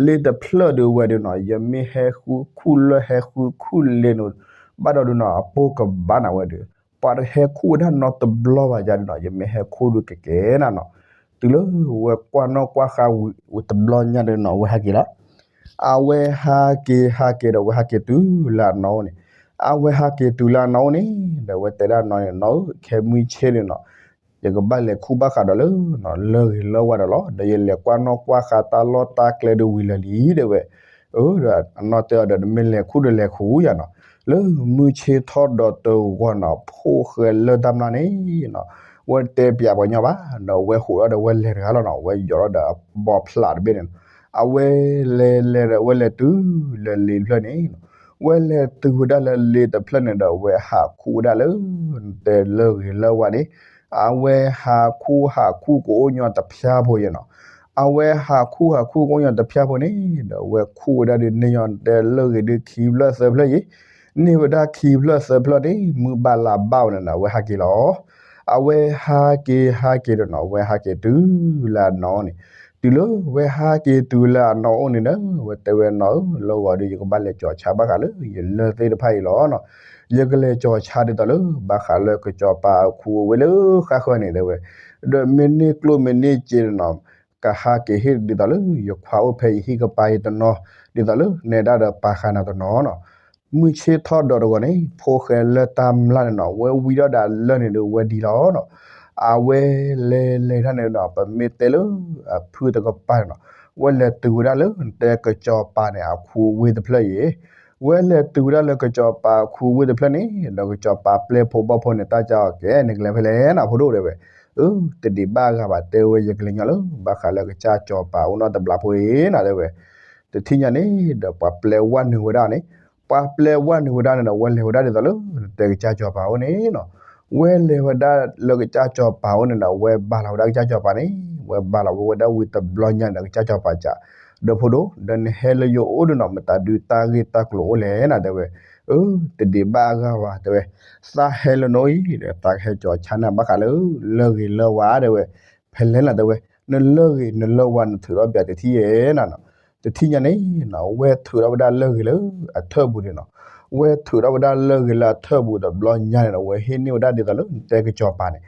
လ့တဖျၢၣ်ဒုးဝဲဒုးနီၤ, ယမ့ၢ်ဟဲဃုခူၣ်လၢၢ်ဟဲဃုခူၣ်လ့န့ၣ် ဘၣ်ဒီးဒုးနီၤ အပိၢ်ကဘၣ်နၤဝဲဒုး, ပှၤတဟဲခူၣ်ဝဲဒၣ်နီတဘျီဘၣ်ယါဒုးနီၤ, ယမ့ၢ်ဟဲခူၣ်ဒုးကကဲနၤနီၤ, တုၤလၢဝဲကွၢ်နီၣ်ကွၢ်ဃာ်ဝံၤတဘျီညါဒုးနီၤ အဝဲဟဲက့ၤလီၤ. အဝဲဟးက့ၤဟးက့ၤဒီးအဝဲဟဲက့ၤတုၤလၢအနီၢ်အိၣ်န့ၣ်, အဝဲဟးက့ၤတုၤလၢအနီၢ်အိၣ်န့ၣ် ဒီးအဝဲတဲဒၣ်နီၢ်န့ၣ် နီၢ်ဧၢ ခဲမုၢ်ဆ့ၣ်န့ၣ်နီၤ ယကဘၣ်လဲၤခူၣ်ဘၣ်ဃးဒီးလၢ လၢၢ်ဂ့ၤလၢၢ်ဝါဒီးလီၤ, ဒီးယလဲၤကွၢ်နီၣ်ကွၢ်ဃာ်တၢ်လီၢ်တၢ်ကျဲဒုးဝံၤလၢာ်လံ တဲဝဲ, ဒီးအနီၢ်တဲအီၤဒီး နမ့ၢ်လဲၤခူၣ်ဒီးလဲၤခူၣ်ယါနီၤ, လၢမုၢ်ဆ့ၣ်ထီၣ်ဒီးတဂီၤနီၤ ဖိၣ်ဃဲလၢၢ်တၢ်မျၢ်န့ၣ်နီၤ, အဝဲတဲပျးပှၤညီဘၣ်, ဒီးအဝဲဟိးထီၣ်ဒီးအဝဲလဲၤတဂၤလီၤနီၤ, အဝဲယိးထီၣ်ဒီးအဘီဖျးတဘ့ၣ်န့ၣ်နီၤ, အဝဲလဲၤလဲၤဒီးအဝဲလဲၤတုၤလၢလ့တဖျၢၣ်န့ၣ်နီၤ, အဝဲလဲၤတုၤဝဲဒၣ်လၢလ့တဖျၢၣ်န့ၣ်ဒီး အဝဲဟးခူၣ်ဝဲဒၣ်လၢ တဲလၢၢ်ဂ့ၤလၢၢ်ဝါန့ၣ်, အဝဲဟးခူၣ်ဟးခူၣ်ကအိၣ်ညီတဖျၢၣ်ဖိယဲနီၤ, အဝဲဟးခူၣ်ဟးခူၣ်ကအိၣ်ညီတဖျၢၣ်ဖိန့ၣ် ဒီးအဝဲခူၣ်ဝဲဒၣ်ဒုးန့ၢ်ညီတဲလၢၢ်ဂ့ၤဒုးခံဖျၢၣ်သၢဖျၢၣ်ယဲ, န့ၢ်ဝဲဒၣ်ခံဖျၢၣ်သၢဖျၢၣ်န့ၣ် မုၢ်ဘၣ်လါဘၣ်ဝဲန့ၣ်ဒီး အဝဲဟးက့ၤလီၤ. အဝဲဟးက့ၤဟးက့ၤဒီးနီၤ အဝဲဟးက့ၤတုၤလၢအနီၢ်အိၣ်န့ၣ်, တုၤလၢဝဲဟးက့ၤတုၤလၢအနီၢ်အိၣ်န့ၣ်ဒီး အဝဲတဲဝဲနီၢ်ဧၢ လၢဂီၤဒုး ယကဘၣ်လဲၤကၠီၤဆါဘၣ်ဃးလၢ ယလၢၢ်သ့ၣ်တဖၣ်အံၤလီၤနီၤ, ယကလဲၤကၠီၤဆါဒ်သိးလၢ ဘၣ်ဃးလၢကစီၤပၤအခူအဝ့ၢ်လၢဃၣ်ဃၢၤန့ၣ် တဲဝဲ, ဒီးမ့ၢ်န့ၢ်ကျိၣ်မ့ၢ်န့ၢ်စ့န့ၣ်နီၤ ကဟးက့ၤဟ့ၣ်ဒ်သိးလၢ ယခွါအိၣ်ဖဲယဟံၣ်ကပၤအံၤတနီၤ ဒ်သိးလၢနဲဒၣ်ဒီးပာ်ဃာ်နၤတနီၤနီၤ, မုၢ်ဆ့ၣ်ထီၣ်ဒီးတဂီၤန့ၣ် ဖိၣ်ဃဲလၢၢ်တၢ်မျၢ်န့ၣ်နီၤ ဝဲဝံထီၣ်ဒီးအလၢၢ်န့ၣ်ဒီး ဝဲဒံလီၤနီၤ, အဝဲလဲၤလဲၤတၢ်န့ၣ်ဒီး ပမ့ၢ်တဲလၢ အဖုၣ်တကပၤန့ၣ်နီၤ ဝဲလဲၤတုၤဝဲဒၣ်လၢ နတဲကစီၤပၤန့ၣ် အခူအဝ့ၢ်တဖျၢၣ်အံၤ, ဝဲလဲၤတုၤဝဲဒၣ်လၢကစီၤပၤအခူအဝ့ၢ်တဖျၢၣ်န့ၣ် ဒီးကစီၤပၤပျဲၢ်ဖိဘီၣ်ဖိန့ၣ် တၢ်ကၢအီၤကဲ နကလဲၤဖဲလဲၣ်နီၤ ဖိဒိၣ်တဲဝဲ, အၢ တဒံးဘၣ်အဂၤဘၣ် တဲဝဲ ယကလဲၤညီလၢ ဘၣ်ဃးလၢကစၢ်စီၤပၤအိၣ်နီတဘျီဖိအံၤနီၤ တဲဝဲ, တထံၣ်ညါန့ၣ်ဒီး ပှၤပျဲဝဲနုာ်ဝဲဒၣ်န့ၣ်, ပှၤပျဲဝဲနုာ်ဝဲဒၣ်န့ၣ်ဒီး ဝဲလဲၤဝဲဒၣ်ဒ်သိးလၢ နတဲကစၢ်စီၤပၤအိၣ်န့ၣ်နီၤ, ဝဲလဲၤဝဲဒၣ်လၢကစၢ်စီၤပၤအိၣ်န့ၣ်ဒီး ဝဲဘၣ်လီၤဝဲဒၣ်ကစၢ်စီၤပၤန့ၣ်, ဝဲဘၣ်လီၤဝဲဒၣ်ဝံၤတဘျီညါန့ၣ်ဒီး ကစၢ်စီၤပၤစံး, ဒီးဖိဒိၣ် ဒီးနဟဲလၢယအိၣ်ဒီးနီၤ မတၤဒုးတၢ်ဂ့ၢ်တၢ်ကျိၤအိၣ်လဲၣ်နီၤ တဲဝဲ, အၢ တဒံးဘၣ်အဂၤဘၣ် တဲဝဲ, သးဟဲလၢနအိၣ်အံၤဒီး သးကဟဲကၠီၤဆါနၤဘၣ်ဃးလၢ လၢၢ်ဂ့ၤလၢၢ်ဝါ တဲဝဲ, ဖဲလဲၣ်နီၤ တဲဝဲ, နလၢၢ်ဂ့ၤနလၢၢ်ဝါနထုးထီၣ်ပၠးတထံၣ်ယဲနီၤ, တထံၣ်ညါန့ၣ်နီၤ ဝဲထုးထီၣ်ဝဲဒၣ်လၢၢ်ဂ့ၤလၢအထၢၣ်ပူၤန့ၣ်နီၤ, ဝဲထုးထီၣ်ဝဲဒၣ်လၢၢ်ဂ့ၤလၢအထၢၣ်ပူၤတဘျီညါန့ၣ်ဒီး ဝဲဟ့ၣ်န့ၢ်ဝဲဒၣ်ဒ်သိးလၢ နတဲကစီၤပၤန့ၣ်,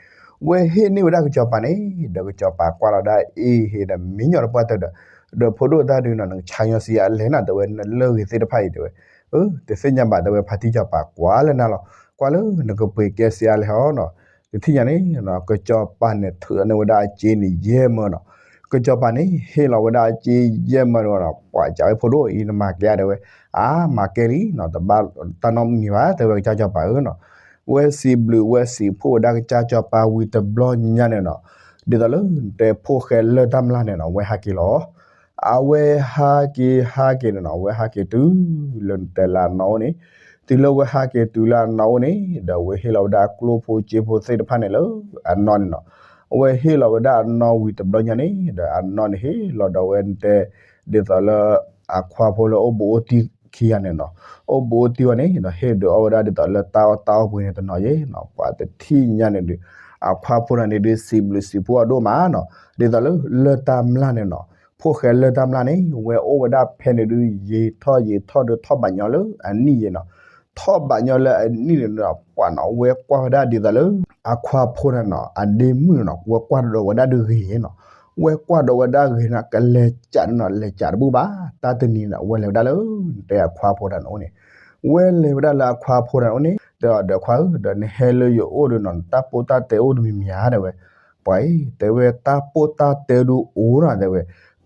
ဝဲဟ့ၣ်န့ၢ်ဝဲဒၣ်ကစီၤပၤန့ၣ်, ဒီးကစီၤပၤကွၢ်လီၤဒၣ်အ့ၣ်ဟ့ၣ်ဒီးမံညီၤတပှၢ်တၢၢ်ဒီး, ဒီးဖိဒိၣ်တၢ်ဒုးနီၤ နကဆါညီစံးအါလဲၣ်နီၤ တဲဝဲ, နလၢၢ်ဂ့ၤသ့ၣ်တဖၣ်အံၤ တဲဝဲ, အၢ တသ့ၣ်ညါဘၣ် တဲဝဲ, ဖါတံၢ်စီၤပၤကွၢ်လၢနၤလီၤ, ကွၢ်လၢနကပှ့ၤကဲစံးအါလဲၣ်ဟီနီၤ, တထံၣ်ညါန့ၣ် ကစီၤပၤန့ၣ်ထုးန့ၢ်ဝဲဒၣ်အစ့န့ၣ်ယဲၢ်မၢနီၤ, ကစီၤပၤန့ၣ် ဟ့ၣ်လီၤဝဲဒၣ်အစ့ယဲၢ်မၢဒီးနီၤ ပှၤစံးဝဲဖိဒိၣ်အံၤ နမၤကဲဧါ တဲဝဲ, အါ မၤကဲလံနီၤ တဘၣ်တၢ်နီတမံၤဘၣ် တဲဝဲကစၢ်စီၤပၤဧၢနီၤ, ဝဲစံးဘျုးဝဲစံးဖှိၣ်ဝဲဒၣ်ကစၢ်စီၤပၤဝံၤတဘျီညါန့ၣ်နီၤ, ဒ်သိးလၢနတဲဖိၣ်ဃဲလၢၢ်တၢ်မျၢ်န့ၣ်နီၤ ဝဲဟးက့ၤလီၤ အဝဲဟးက့ၤဟးက့ၤန့ၣ်နီၤ အဝဲဟးက့ၤတုၤလၢနတဲလၢအနီၢ်အိၣ်န့ၣ်, တုၤလၢဝဲဟးက့ၤတုၤလၢအနီၢ်အိၣ်န့ၣ် ဒီးဝဲဟ့ၣ်လီၤဝဲဒၣ်ကျိၣ်ဖိစ့ဖိသ့ၣ်တဖၣ်န့ၣ်လၢအနီၢ်န့ၣ်နီၤ, အဝဲဟ့ၣ်လီၤဝဲဒၣ်အနီၢ်ဝံၤတဘျီညါန့ၣ် ဒီးအနီၢ်န့ၣ်ဟ့ၣ်လီၤဒီးဝဲနတဲ ဒ်သိးလၢ အခွါဖိလၢအိၣ်ဘူးအိၣ်တံၢ်ခံဂၤန့ၣ်နီၤ, အိၣ်ဘူးအိၣ်တံၢ်ဝဲန့ၣ်ဒီး ဟ့ၣ်ဒုးအီၣ်ဝဲဒၣ်ဒ်သိးလၢတၢ်အီၣ်တၢ်အီပှ့ၤန့ၣ်တနီၤယဲနီၤ, ပှၤတထံၣ်ညါန့ၣ်ဒုး အခွါဖိတဂၤန့ၣ်ဒုး စံးဘျုးစံးဖှိၣ်အီၤဒိၣ်မးနီၤ, ဒ်သိးလၢလၢၢ်တၢ်မျၢ်န့ၣ်နီၤ, ဖိၣ်ဃဲလၢၢ်တၢ်မျၢ်န့ၣ် ဝဲအိၣ်ဝဲဒၣ်ဖဲန့ၣ်ဒုး ယံာ်ထီၣ်ယံာ်ထီၣ်ဒုးထီၣ်ဘးညီလၢအနံၣ်ယဲနီၤ, ထီၣ်ဘးညီလၢအနံၣ်န့ၣ်ဒီး ပှၤနီၤ ဝဲကွၢ်ဝဲဒၣ်ဒ်သိးလၢ အခွါဖိန့ၣ်နီၤ အဒ့မုၣ်န့ၣ်နီၤ ဝဲကွၢ်ဒီးဝဲဒၣ်ဒုးဂ့ၤနီၤ, ဝဲကွၢ်ဒီးဝဲဒၣ်ဂ့ၤနီၤ ကလဲၤစးန့ၣ်နီၤ လဲၤစးတဘူၣ်ဘၣ်, တၢ်တနံၤန့ၣ် ဝဲလဲၤဝဲဒၣ်လၢ တဲအခွါဖိတဂၤန့ၣ်အိၣ်န့ၣ်, ဝဲလဲၤဝဲဒၣ်လၢအခွါဖိတဂၤန့ၣ်အိၣ်န့ၣ်, ဒီးခွါဧၢ ဒီးနဟဲလၢယအိၣ်ဒီးနီၤ တၢ်ပိၢ်တၢ်တဲအိၣ်တမံၤမံၤဧါ တဲဝဲ, ပှၤအံၤ တဲဝဲတၢ်ပိၢ်တၢ်တဲဒုးအိၣ်နီၤ တဲဝဲ,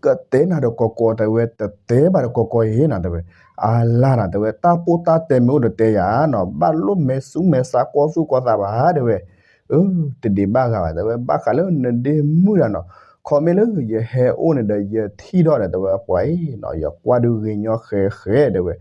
ကတဲနၤဒီးကီကီ တဲဝဲ တတဲဘၣ်ဒီးကီကီအံၤနီၤ တဲဝဲ, အလါနီၤ တဲဝဲ တၢ်ပိၢ်တၢ်တဲမ့ၢ်အိၣ်ဒီးတဲယၤနီၤ ဘၣ်လိၣ်မဲာ်ဆူမဲာ်ဆါကီၢ်သူၣ်ကီၢ်သးဘၣ် တဲဝဲ, အၢ တဒံးဘၣ်ဂၤဘၣ် တဲဝဲ ဘၣ်ဃးလၢနဒ့မုၣ်တဂၤနီၤ, ခီမ့ၢ်လၢယဟဲအိၣ်န့ၣ်ဒီးယထံၣ်ထီၣ်ဒီး တဲဝဲ ပှၤအံၤနီၤ ယကွၢ်ဒုးဂ့ၤညီဃဲဃဲ တဲဝဲ,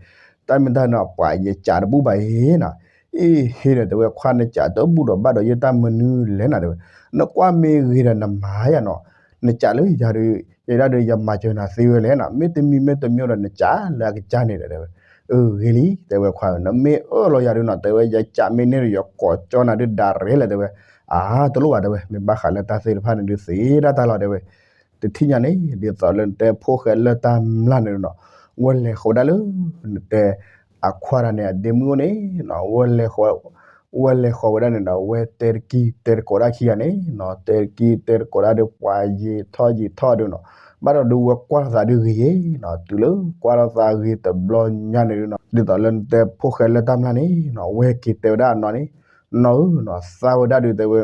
တၢ်မ့ၢ်တၢ်နီၤ ပှၤယစးတဘူၣ်ဘၣ်အံၤနီၤ, အ့ၣ် ဟ့ၣ်ဒီး တဲဝဲ ခွါနစးတဘူၣ်ဒီးဘၣ်ဒီးယတၢ်မနုၤလဲၣ်နီၤ တဲဝဲ, နကွၢ်မ့ၢ်ဂ့ၤဒီးနမၤယၤနီၤ, နစးလၢယၤဒီး ယဲဒၣ်ဒီးယမၤစၢၤနၤသ့ဝဲလဲၣ်နီၤ, မ့တမံၤမ့တမံၤဒီးနကးလၢအကစၢ်န့ၣ်ဒီးတဲဝဲ, အဂ့ၤလံ တဲဝဲခွါဧၢ, နမ့ၢ်အၢၣ်လီၤယၤဒုးနီၤ တဲဝဲ ယကးမ့ၢ်န့ၢ်ဒီးယကိးကၠီနၤဒုးဒၣ်ရဲလဲၣ်တဲဝဲ, အါ တလိၣ်ဘၣ်တဲဝဲ မ့ၢ်ဘၣ်ဃးလၢတၢ်သ့ၣ်တဖၣ်န့ၣ်ဒုးသ့ဒၣ်တၢ်လီၤတဲဝဲ, တထံၣ်ညါန့ၣ် ဒ်သိးလၢနတဲဖိၣ်ဃဲလၢတၢ်မျၢ်န့ၣ်နီၤ, ဝဲလဲၤဃီၤဝဲဒၣ်လၢ နတဲ အခွါတဂၤန့ၣ် အဒ့မုၣ်အိၣ်န့ၣ်နီၤ, ဝဲလဲၤဃီၤ ဝဲလဲၤဃီၤဝဲဒၣ်န့ၣ်ဒီး ဝဲတဲတကံၢ်တဲတကိးဒၣ်ခံဂၤန့ၣ်နီၤ, တဲတကံၢ်တဲတကိးဒၣ်ဒီး ပှၤယံာ်ထီၣ်ယံာ်ထီၣ်ဒုးနီၤ, ဘၣ်ဒီးဒုးဝဲကွၢ်လိာ်သးဒုးဂ့ၤဂ့ၤနီၤ, တုၤလၢကွၢ်လိာ်သးဂ့ၤတဘျီညါန့ၣ်ဒုးနီၤ, ဒ်သိးလၢနတဲဖိၣ်ဃဲလၢတၢ်မျၢ်န့ၣ်နီၤ, ဝဲဟဲက့ၤတဲဝဲဒၣ်အနီၢ်န့ၣ်, နီၢ်ဧၢနီၤ, သးဝဲဒၣ်ဒုးတဲဝဲ,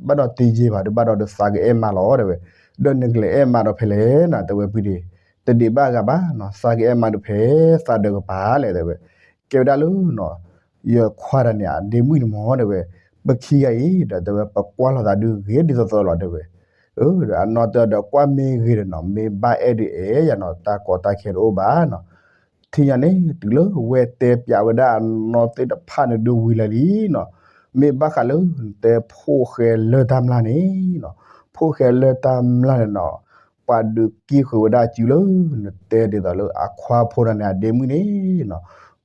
ဘၣ်ဒီးတယံာ်ဘၣ်ဒုး ဘၣ်ဒီးဒုးသးကအဲၣ်မါလီၤတဲဝဲ, ဒီးနကလဲၤအဲၣ်မါဒီးဖဲလဲၣ်နီၤ တဲဝဲ ပုၢ်ဒ့, တဒံးဘၣ်အဂၤဘၣ်နီၤ, သးကအဲၣ်မါဒုးဖဲသးဒၢးကပၤလဲၣ်တဲဝဲ, ကဲဝဲဒၣ်လၢနီၤ, ယခွါတဂၤန့ၣ် အဒ့မုၣ်န့ၣ်မ့ၢ်တဲဝဲ, ပခံဂၤအံၤဒီးတဲဝဲ ပကွၢ်လိာ်သးဒုးဂ့ၤဒ်သိးသိးလီၤတဲဝဲ, ဒီးအနီၢ်တဲအီၤဒီးကွၢ်မ့ၢ်ဂ့ၤဒီးနီၤ, မ့ၢ်ဘၣ်အဲၣ်ဒုးအဲၣ်ယၤနီၤ, တၢ်ကီတၢ်ခဲတအိၣ်ဘၣ်နီၤ ထံၣ်ညါန့ၣ် တုၤလၢဝဲတဲပျးဝဲဒၣ်အနီၢ်သ့ၣ်တဖၣ်န့ၣ်ဒုးဝံၤလၢာ်လံနီၤ, မ့ၢ်ဘၣ်ဃးလၢနတဲဖိၣ်ဃဲလၢတၢ်မျၢ်န့ၣ်နီၤ, ဖိၣ်ဃဲလၢတၢ်မျၢ်န့ၣ်နီၤ, ပှၤဒုးကံၣ်ဃုာ်ဝဲဒၣ်အစုလၢ နတဲဒ်သိးလၢအခွါဖိတဂၤန့ၣ် အဒ့မုၣ်န့ၣ်နီၤ,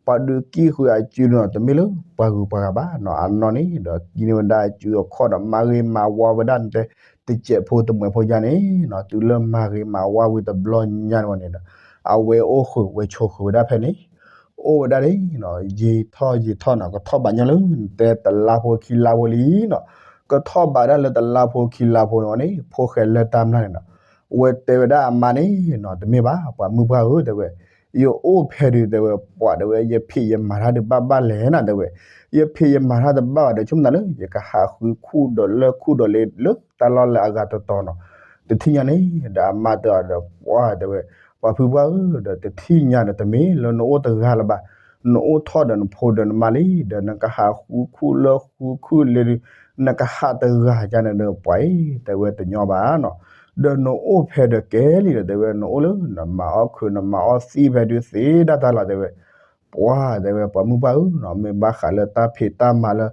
ပှၤဒုးကံၣ်ဃုာ်အစုန့ၣ်နီၤ တမ့ၢ်လၢပှၤဂုၤပှၤဂၤဘၣ်နီၤ, အနီၢ်န့ၣ်ဒီးကံန့ၢ်ဝဲဒၣ်အစုအခီၣ်ဒီး မၤဂ့ၤမၤဝါဝဲဒၣ်နတဲ တစဲးဖိတမှဲးဖိယါန့ၣ်နီၤ, တုၤလၢမၤဂ့ၤမၤဝါဝံၤတဘျီညါန့ၣ်ဝဲန့ၣ်ဒီး အဝဲအိၣ်ဃုာ်ဝဲဆိးဃုာ်ဝဲဒၣ်ဖဲန့ၣ်, အိၣ်ဝဲဒၣ်န့ၣ်နီၤ, ယံာ်ထီၣ်ယံာ်ထီၣ်နီၤ, ကထီၣ်ဘးညီလၢနတဲတလါဖိခံလါဖိလံနီၤ, ကထီၣ်ဘးဒၣ်လၢတလါဖိခံလါဖိန့ၣ်ဝဲန့ၣ် ဖိၣ်ဃဲလၢတၢ်မျၢ်န့ၣ်နီၤ, ဝဲတဲဝဲဒၣ်အမါန့ၣ်နီၤ, တမ့ၢ်ဘၣ် ပှၤမုၣ်ပှၢ်ဧၢ တဲဝဲ, ယအိၣ်ဖဲဒုးတဲဝဲ ပှၤတဲဝဲ ယဖံးယမၤတၢ်ဒုးဘၣ်ဘၣ်လဲၣ်နီၤ တဲဝဲ, ယဖံးယမၤတၢ်တဘၣ်ဘၣ်ဒီး ဆိကမိၣ်သးလၢ ယကဟးဃုခူၣ်ဒီးလၢခူၣ်ဒီးလ့လၢတၢ်လီၢ်လၢအဂၤတတီၤနီၤ, တထံၣ်ညါန့ၣ် ဒီးအမါတဲအီၤဒီး ပှၤတဲဝဲ, ပှၤဖုပှၢ်ဧၢ ဒီးတထံၣ်ညါဒီး တမ့ၢ်လၢနအိၣ်တဂၤလၢၤဘၣ်, နအိၣ်ထီၣ်ဒီးနဖိဒီးနမါလံ, ဒီးနကဟးဃုခူၣ်လၢဃုခူၣ်လ့ဒုး နကဟးတဂၤယါန့ၣ်ဒီး ပှၤအံၤ တဲဝဲတညီဘၣ်နီၤ, ဒီးနအိၣ်ဖဲဒီးကဲလံဒီး တဲဝဲ နအိၣ်လၢနမၤအီၣ်ခုးနမၤအီၣ်သံဖဲဒုးသ့ဒၣ်တၢ်လီၤ တဲဝဲ, ပှၤတဲဝဲ ပှၤမုၣ်ပှၢ်ဧၢနီၤ, မ့ၢ်ဘၣ်ဃးလၢတၢ်ဖံးတၢ်မၤလၢ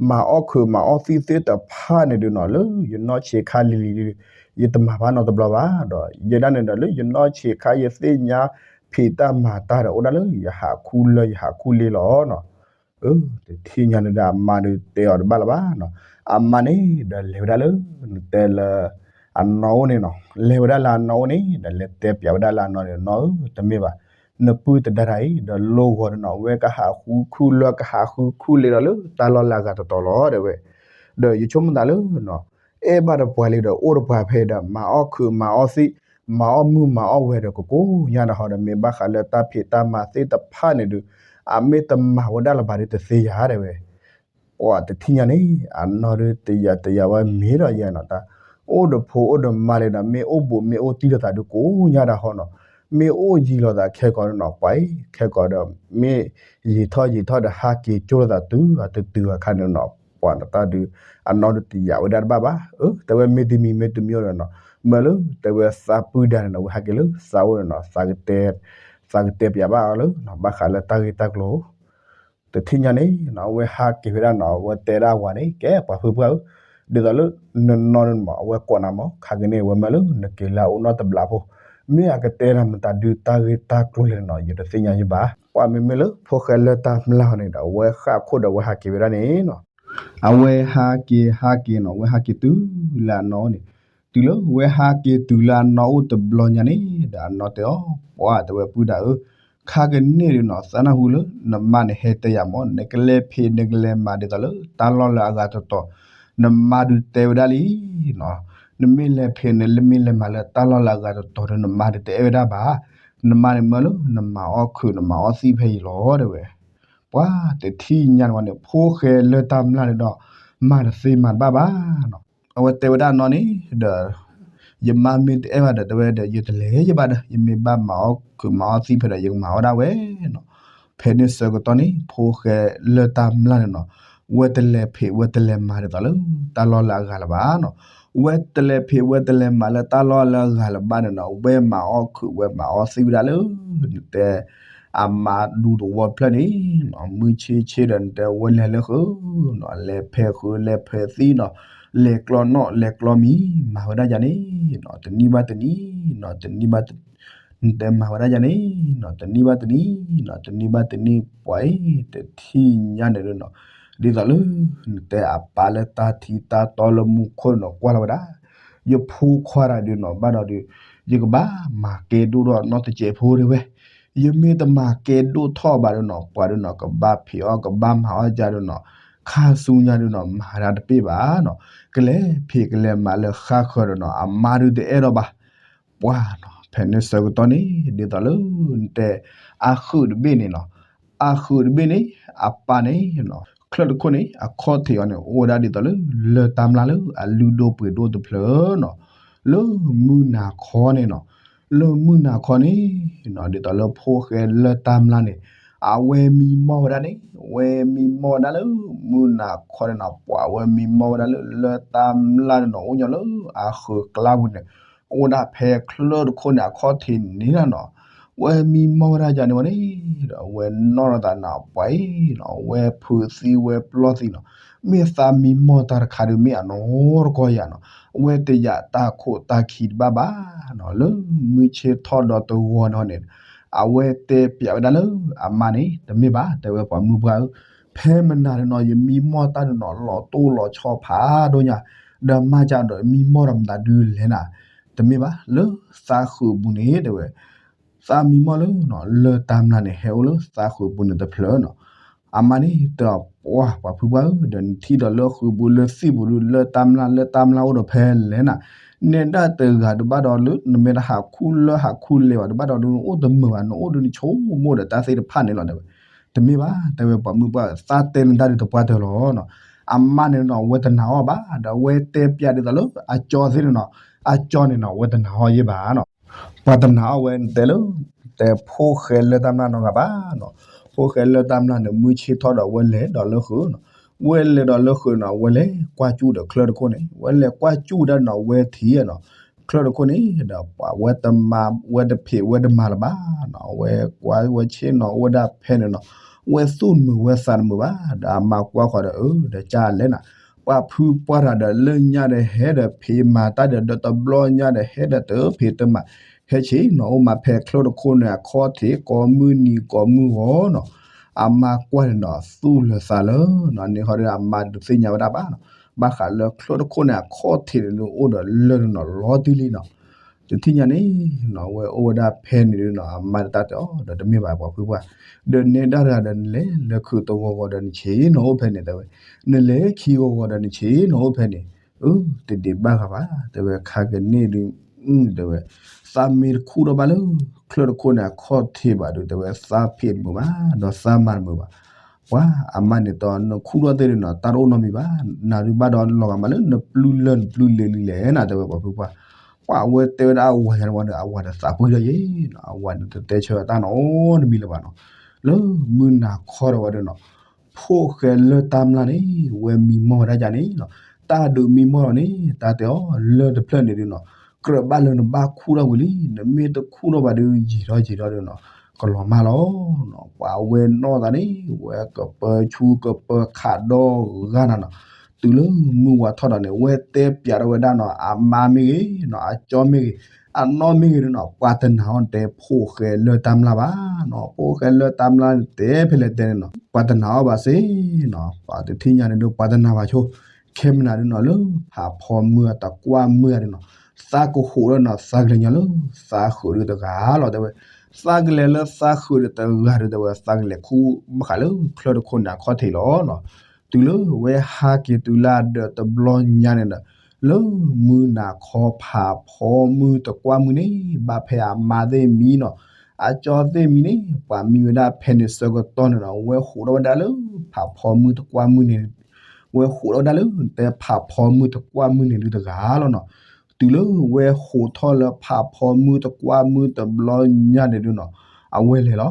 မၤအီၣ်ခုးမၤအီၣ်သံသ့ၣ်တဖၣ်န့ၣ်ဒုးနီၤ, လၢယနီၢ်ဆံးခါလံၤလံၤဒုး ယတမၤဘၣ်နီတဘျီဘၣ်, ဒီးယဲဒၣ်န့ၣ်ဒီး လၢယနီၢ်ဆံးခါယသ့ၣ်ညါဖံးတၢ်မၤတၢ်ဒီး အိၣ်ဒၣ်လၢယဟးခူၣ်လၢယဟးခူၣ်လ့လီၤနီၤ. တထံၣ်ညါန့ၣ်ဒီး အမါဒုးတဲအီၤတဘၣ်လၢၤဘၣ်နီၤ, အမါန့ၣ်ဒီးလဲၤဝဲဒၣ်လၢ နတဲလၢ အနီၢ်အိၣ်န့ၣ်နီၤ, လဲၤဝဲဒၣ်လၢအနီၢ်အိၣ်န့ၣ် ဒီးလဲၤတဲပျးဝဲဒၣ်လၢအနီၢ်န့ၣ် နီၢ်ဧၢ တမ့ၢ်ဘၣ်, နပုၢ်တဒါတၢ်အံၤ ဒီးလိၣ်ဂီၤဒီးနီၤ ဝဲကဟးဃုခူၣ်လၢကဟးဃုခူၣ်လ့ဒီးလၢတၢ်လီၢ်လၢအဂၤတတီၤလီၤ တဲဝဲ, ဒီးယဆိကမိၣ်သးလၢနီၤ အဲၣ်ဘၣ်ဒီးပှၤလံဒီး အိၣ်ဒီးပှၤဖဲဒီး မၤအီၣ်ခုးမၤအီၣ်သံ မၤအီၣ်မုၢ်မၤအီၣ်ဝဲၤဒီး ကကိးညါဒီးဟီဒီး မ့ၢ်ဘၣ်ဃးလၢတၢ်ဖံးတၢ်မၤသ့ၣ်တဖၣ်န့ၣ်ဒုး အမ့ၢ်တမၤဝဲဒၣ်လၢၤဘၣ်ဒီးတသ့ယၤ တဲဝဲ. ပှၤတထံၣ်ညါန့ၣ် အနီၢ်ဒုးတယာ်တယာ်ဝဲ မ့ၢ်ဒီးယဲနီၤ တၢ်အိၣ်ဒီးဖိအိၣ်ဒီးမါလံဒီး မ့ၢ်အိၣ်ဘူးမ့ၢ်အိၣ်တံၢ်လိာ်သးဒုးကိးညါဒီးဟီနီၤ, မ့ၢ်အိၣ်ယံၤလိာ်သးခဲကိာ်န့ၣ်နီၤ ပှၤအံၤ ခဲကိာ်ဒီး မ့ၢ်ယံာ်ထီၣ်ယံာ်ထီၣ်ဒီး ဟးက့ၤကၠိလိာ်သးတုၤအတုၤတုၤအခါန့ၣ်နီၤ ပှၤတၢ်ဒုး အနီၢ်ဒုးတယာ်ဝဲဒၣ်တဘၣ်ဘၣ်, အၢ တဲဝဲ မ့ၢ်တမံၤမ့ၢ်တမံၤဒီးနီၤ မ့ၢ်လၢ တဲဝဲသးပုၢ်ဒါန့ၣ်နီၤ ဝဲဟးက့ၤလၢသးအိၣ်န့ၣ်နီၤ သးကတဲပျးဘၣ်အီၤလၢ ဘၣ်ဃးလၢတၢ်ဂ့ၢ်တၢ်ကျိၤ တထံၣ်ညါန့ၣ်နီၤ အဝဲဟးက့ၤဝဲဒၣ်နီၤ အဝဲတဲဒၣ်ဝၤန့ၣ် ကဲပှၤဖုပှၢ်ဧၢ, ဒ်သိးလၢ နနီၢ်န့ၣ်မး အဝဲကိးနၤမး ခါက့ၤန့ၣ် အဝဲမၢလၢနက့ၤလၢအအိၣ်နီတဘျီဖိ, မ့ၢ်အကတဲနၤမတၤဒုးတၢ်ဂ့ၢ်တၢ်ကျိၤလဲၣ်နီၤ ယတသ့ၣ်ညါယဘၣ်, ပှၤမ့မ့ၢ်လၢဖိၣ်ဃဲလၢတၢ်မျၢ်န့ၣ်ဒီး အဝဲဃၣ်ခိၣ်ဒီးအဝဲဟးက့ၤဝဲဒၣ်န့ၣ်နီၤ အဝဲဟးက့ၤဟးက့ၤနီၤ အဝဲဟးက့ၤတုၤလၢအနီၢ်အိၣ်န့ၣ်, တုၤလၢဝဲဟးက့ၤတုၤလၢအနီၢ်အိၣ်တဘျီညါန့ၣ်ဒီး အနီၢ်တဲအီၤ ပှၤတဲဝဲပုၢ်ဒါဧၢ, ခါက့ၤန့ၣ်ဒုးနီၤ သးနၢ်ဟူလၢ နမါန့ၣ်ဟဲတဲယၤမး နကလဲၤဖံးနကလဲၤမၤဒ်သိးလၢ တၢ်လီၢ်လၢအဂၤတတီၤ, နမါဒုးတဲဝဲဒၣ်လံနီၤ, နမ့ၢ်လဲၤဖံးနမ့ၢ်လဲၤမၤလၢတၢ်လီၢ်လၢအဂၤတတီၤဒီး နမါဒုးတအဲၣ်ဝဲဒၣ်ဘၣ်, နမါန့ၣ်မၢလၢ နမၤအီၣ်ခုးနမၤအီၣ်သံဖဲအံၤလီၤ တဲဝဲ. ပှၤတထံၣ်ညါန့ၣ်ဝဲန့ၣ် ဖိၣ်ဃဲလၢတၢ်မျၢ်န့ၣ်ဒီး မၤတသ့မၤတဘၣ်ဘၣ်နီၤ, အဝဲတဲဝဲဒၣ်အနီၢ်န့ၣ်ဒီး ယမါမ့ၢ်တအဲၣ်ဘၣ်ဒီး တဲဝဲဒီး ယတလဲၤယဘၣ်ဒီး ယမ့ၢ်ဘၣ်မၤအီၣ်ခုးမၤအီၣ်သံဖဲဒီး ယကမၤအီၣ်ဒၣ်ဝဲနီၤ, ဖဲန့ၣ်ဆၢကတီၢ်န့ၣ် ဖိၣ်ဃဲလၢတၢ်မျၢ်န့ၣ်နီၤ ဝဲတလဲၤဖံးဝဲတလဲၤမၤဒ်သိးလၢ တၢ်လီၢ်လၢအဂၤလၢၤဘၣ်နီၤ, ဝဲတလဲၤဖံးဝဲတလဲၤမၤလၢတၢ်လီၢ်လၢအဂၤလၢၤဘၣ်န့ၣ်နီၤ ဝဲမၤအီၣ်ခုးဝဲမၤအီၣ်သံဝဲဒၣ်လၢ နတဲ အမါဒူသဝီဖျၢၣ်န့ၣ်နီၤ မုၢ်ဆ့ဆ့ဒီး နတဲဝဲလဲၤလၢဃုနီၤ လဲၤဖဲးဃုလဲၤဖဲးသံနီၤ, လဲၤကျီနီၣ်လဲၤကျီမံၤ မၤဝဲဒၣ်ယၤန့ၣ်နီၤ တနံၤဘၣ်တနံၤနီၤ တနံၤဘၣ်တ နတဲမၤဝဲဒၣ်ယၤန့ၣ်နီၤ တနံၤဘၣ်တနံၤနီၤ တနံၤဘၣ်တနံၤ ပှၤအံၤတထံၣ်ညါန့ၣ်ဒုးနီၤ ဒ်သိးလၢ နတဲအပၢ်လၢတၢ်ထံတၢ်တီလၢမူခိၣ်နီၤ ကွၢ်လီၤဝဲဒၣ် ယဖိခွါတဂၤဒုးနီၤ ဘၣ်ဒီးဒုး ယကဘၣ်မၤကဲဒိၣ်ထီၣ်နီတစဲးဖိတဲဝဲ ယမ့ၢ်တမၤကဲဒိၣ်ထီၣ်ဘၣ်ဒုးနီၤ ပှၤဒုးနီၤ ကဘၣ်ဖံးအီၣ် ကဘၣ်မၤအီၣ်ယၤဒုးနီၤ ခါဆူညါဒုးနီၤ မၤတၢ်တပ့ၢ်ဘၣ်နီၤ ကလဲၤဖံးကလဲၤမၤလၢဃၣ်ဃၢၤဒုးနီၤ အမါဒုးတအဲၣ်ဒိးဘၣ် ပှၤနီၤ ဖဲန့ၣ်ဆၢကတီၢ်န့ၣ် ဒ်သိးလၢ နတဲ အဃုာ်တဘ့ၣ်န့ၣ်နီၤ အဃုာ်တဘ့ၣ်န့ၣ် အပၢ်န့ၣ်နီၤ ချၢၣ်တခိၣ်န့ၣ် အခီၣ်ထံးအီၤန့ၣ် အိၣ်ဝဲဒၣ်ဒ်သိးလၢ လၢၢ်တၢ်မျၢ်လၢအလုၢ်ဒိၣ်ပှ့ၤဒိၣ်တဖျၢၣ်နီၤ လၢမုၢ်နၤခီန့ၣ်နီၤ လၢမုၢ်နၤခီန့ၣ်နီၤ ဒ်သိးလၢဖိၣ်ဃဲလၢၢ်တၢ်မျၢ်န့ၣ် အဝဲမံမီၢ်ဝဲဒၣ်န့ၣ် ဝဲမံမီၢ်ဝဲဒၣ်လၢ မုၢ်နၤခီန့ၣ်နီၤ ပှၤဝဲမံမီၢ်ဝဲဒၣ်လၢ လၢၢ်တၢ်မျၢ်န့ၣ်နီၤ အိၣ်ညီလၢအဃၢၤကျါပူၤန့ၣ် အိၣ်ဒၣ်ဖဲချၢၣ်တခိၣ်န့ၣ် အခီၣ်ထံးန့ၣ်လီၤနီၤ ဝဲမံမီၢ်ဝဲဒၣ်ယၤန့ၣ်ဝဲန့ၣ် ဒီးဝဲနီၢ်ထီၣ်သးနီၤ ပှၤအံၤနီၤ ဝဲဖုးသံဝဲပျီၢ်သံနီၤ မ့ၢ်သးမံမီၢ်တၢ်တခါဒုး မ့ၢ်အနီၢ်တကီၢ်ယၤနီၤ ဝဲတယာ်တၢ်ခိၣ်တၢ်ခံတဘၣ်ဘၣ်နီၤ လၢမုၢ်ဆ့ၣ်ထီၣ်ဒီးတဂီၤန့ၣ်န့ၣ် အဝဲတဲပျးဝဲဒၣ်လၢအမါန့ၣ် တမ့ၢ်ဘၣ် တဲဝဲပှၤမုၢ်ပှၢ်ဧၢ ဖဲမနၤန့ၣ်နီၤ ယမံမီၢ်တၢ်န့ၣ်နီၤ လီၤတိၢ်လီၤဆီဖးဒိၣ်ညါ ဒီးမါကဒီးမံမီၢ်ဒီးမတၤဒုးလဲၣ်နၤ တမ့ၢ်ဘၣ် လၢသးဃုာ်ပူၤန့ၣ် တဲဝဲ သးမံမီၢ်လၢနီၤ လၢၢ်တၢ်မျၢ်န့ၣ် ဟဲအိၣ်လၢသးဃုာ်ပူၤန့ၣ်တဖျၢၣ်နီၤ အမါန့ၣ်တဲအီၤ ပှၤ ပှၤဖုပှၢ်ဧၢ ဒီးနထံၣ်ဒီးလၢဃုာ်ပူၤလၢသံၣ်ပူၤဒုး လၢၢ်တၢ်မျၢ် လၢၢ်တၢ်မျၢ်အိၣ်ဒီးဖဲလဲၣ်နၤ နဲဒၣ်တဂၤတဘၣ်ဒီးလၢ နမ့ၢ်တဟးခူၣ်လၢၢ်ဟးခူၣ်လဲၤဘၣ်တဘၣ်ဒီးဒုး နအိၣ်တမုာ်ဘၣ် နအိၣ်ဒုးနဆိကမိၣ်ဒီးတၢ်သ့ၣ်တဖၣ်န့ၣ်လီၤ တဲဝဲ တမ့ၢ်ဘၣ် တဲဝဲပှၤမုၢ်ပှၢ် သးတဲနတၢ်ဒုးတပှၢ်တၢၢ်လီၤနီၤ အမါန့ၣ်နီၤ အဝဲတနာ်အီၤဘၣ် ဒီးအဝဲတဲပျးဒ်သိးလၢအကၠီသ့ၣ်န့ၣ်နီၤ အကၠီန့ၣ်နီၤ အဝဲတနာ်အီၤယဲဘၣ်နီၤ ပှၤတနာ်အီၤဝဲတဲလၢ တဲဖိၣ်ဃဲလၢၢ်တၢ်မျၢ်နီတဂၤဘၣ်နီၤ ဖိၣ်ဃဲလၢၢ်တၢ်မျၢ်န့ၣ် မုၢ်ဆ့ၣ်ထီၣ်ဒီးဝဲလဲၤဒီးလၢဃုာ်နီၤ ဝဲလဲၤဒီးလၢဃုာ်နီၤ ဝဲလဲၤကွၢ်ကၠူၣ်ဒီးချၢၣ်တခိၣ်န့ၣ် ဝဲလဲၤကွၢ်ကၠူၣ်ဒၣ်နီၤ ဝဲထံၣ်နီၤ ချၢၣ်တခိၣ်န့ၣ် ဒီးပှၤဝဲတမၤ ဝဲတဖံးဝဲတမၤလၢၤဘၣ်နီၤ ဝဲကွၢ်ဝဲဆ့ၣ်နီၤ အိၣ်ဝဲဒၣ်ဖဲန့ၣ်နီၤ ဝဲသူၣ်တမုာ်ဝဲသးတမုာ်ဘၣ် ဒီးအမါကွၢ်ဃီၤဒီး အၢ ဒီးကၢ်လဲၣ်နၤ ပှၤဖုပှၢ်တဂၤဒီးလၢညါဒီးဟဲဒီးဖံးမၤတၢ်ဒီး ဒီးတဘျီညါဒီးဟဲဒီးတဖံးတမၤ ဟဲဆ့ၣ်နီၤ အိၣ်မးဖဲချၢၣ်တခိၣ်န့ၣ် အခီၣ်ထံးကိးမုၢ်နံၤကိးမုၢ်ဂီၤနီၤ အမါကွၢ်န့ၣ်ဒီးသူၣ်လၢၤသးလၢနီၤ န့ၣ်ဃီဒီးအမါတသ့ၣ်ညါဝဲဒၣ်ဘၣ်နီၤ ဘၣ်ဃးလၢချၢၣ်တခိၣ်န့ၣ် အခီၣ်ထံးန့ၣ်ဒုးအိၣ်ဒီးလၢၢ်န့ၣ်နီၤ လီၤတံၢ်လံနီၤ တထံၣ်ညါန့ၣ်နီၤ ဝဲအိၣ်ဝဲဒၣ်ဖဲန့ၣ်ဒုးနီၤ အမါတတၢ်တဲအီၤဒီး တမ့ၢ်ဘၣ်ပှၤဖုပှၢ် ဒီးနဲဒၣ်တဂၤဒီးနလဲၤလၢခုးတဂီၤဂီၤဒီးနဆ့ၣ်နီၤအိၣ်ဖဲန့ၣ် တဲဝဲ နလဲၤခံဂီၤဂီၤဒီးနဆ့ၣ်နီၤအိၣ်ဖဲန့ၣ် အၢ တဒံးဘၣ်ဂၤဘၣ် တဲဝဲ ခါကန့ၣ်ဒုး အၢ တဲဝဲ သးမ့ၢ်တခူၣ်ထီၣ်ဘၣ်လၢ ချၢၣ်တခိၣ်န့ၣ် အခီၣ်ထံးဘၣ်ဒုး တဲဝဲ သးဖံးတမုာ်ဘၣ် ဒီးသးမၤတမုာ်ဘၣ် ပှၤအမါန့ၣ်တဲအီၤ နခူၣ်ထီၣ်သ့ၣ်ဒုးနီၤ တၢ်တအိၣ်နီတမံၤဘၣ် နၤဒုးဘၣ်ဒီးလီၤဂာ်မးလၢနပျုၢ်လၢၢ်နပျုၢ်လ့လံလဲၣ်နၤ တဲဝဲပှၤဖုပှၢ် ပှၤအဝဲတဲဝဲဒၣ်အဝၤညါန့ၣ်ဝံၤဒီး အဝၤဒီးသးပှၢ်လၢယဲနီၤ အဝၤန့ၣ်တတဲဆၢအတၢ်နီတမံၤလၢၤဘၣ်နီၤ လၢမုၢ်နၤခီဒီးဝဲဒၣ်နီၤ ဖိၣ်ဃဲလၢၢ်တၢ်မျၢ်န့ၣ် ဝဲမံမီၢ်ဝဲဒၣ်ယၤန့ၣ်နီၤ တၢ်ဒုးမံမီၢ်လီၤန့ၣ် တၢ်တဲအီၤ လၢၢ်တဖျၢၣ်န့ၣ်ဒုးနီၤ ကြၢးဘၣ်လၢနဘၣ်ခူၣ်ထီၣ်ဝံၤလံ နမ့ၢ်တခူၣ်ထီၣ်ဘၣ်ဒုး ယံာ်ထီၣ်ယံာ်ထီၣ်ဒုးနီၤ ကလီၤမၢ်လီၤနီၤ ပှၤဝဲနီၢ်သးန့ၣ် ဝဲကပၢဆူကပၢခးဒီဂၤနၤနီၤ တုၤလၢမုၢ်ဝါထီၣ်ဒီးန့ၣ် ဝဲတဲပျးထီၣ်ဝဲဒၣ်နီၤ အမါမ့ၢ်ဂ့ၤနီၤ အကၠီမ့ၢ်ဂ့ၤ အနီၢ်မ့ၢ်ဂ့ၤဒုးနီၤ ပှၤတနာ်အီၤတဲ ဖိၣ်ဃဲလၢၢ်တၢ်မျၢ်ဘၣ်နီၤ ဖိၣ်ဃဲလၢၢ်တၢ်မျၢ်တဲဖဲလဲၣ်တဲန့ၣ်နီၤ ပှၤတနာ်အီၤဘၣ်စ့ၢ်နီၤ ပှၤတထံၣ်ညါန့ၣ်ဒုး ပှၤတနာ်ဘၣ်ဆိ ခဲမနၤဒုးနီၤ လၢဖးဖီမုၢ်အတကွၢ်မုၢ်အဒုးနီၤ သးကဟူးဒီးနီၤ သးကလဲၤညီလၢ သးဃုာ်ဒုးတဂၤလီၤ တဲဝဲ သးကလဲၤလၢသးဃုာ်ဒုးတဂၤဒုး တဲဝဲ သးကလဲၤခူၣ်ဘၣ်ဃးလၢချၢၣ်တခိၣ်န့ၣ် အခီၣ်ထံးလီၤနီၤ တုၤလၢဝဲဟးက့ၤတုၤလၢအဒၢးတဘျီညါန့ၣ်ဒီး လၢမုၢ်နၤခီဖးဖီမုၢ်တကွၢ်မုၢ်န့ၣ် ဘၣ်ဖဲအမါသ့ၣ်မံနီၤ အကၠီသ့ၣ်မံန့ၣ် ပှၤမံဝဲဒၣ်ဖဲန့ၣ်ဆၢကတီၢ်န့ၣ်ဒီး ဝဲဟူးထီၣ်ဝဲဒၣ်လၢ ဖးဖီမုၢ်တကွၢ်မုၢ်န့ၣ် ဝဲဟူးထီၣ်ဝဲဒၣ်လၢ တဲဖးဖီမုၢ်တကွၢ်မုၢ်န့ၣ်ဒုးတဂၤလီၤနီၤ တုၤလၢဝဲဟူးထီၣ်လၢဖးဖီမုၢ်တကွၢ်မုၢ်တဘျီညါန့ၣ်ဒုးနီၤ အဝဲလဲၤလီၤ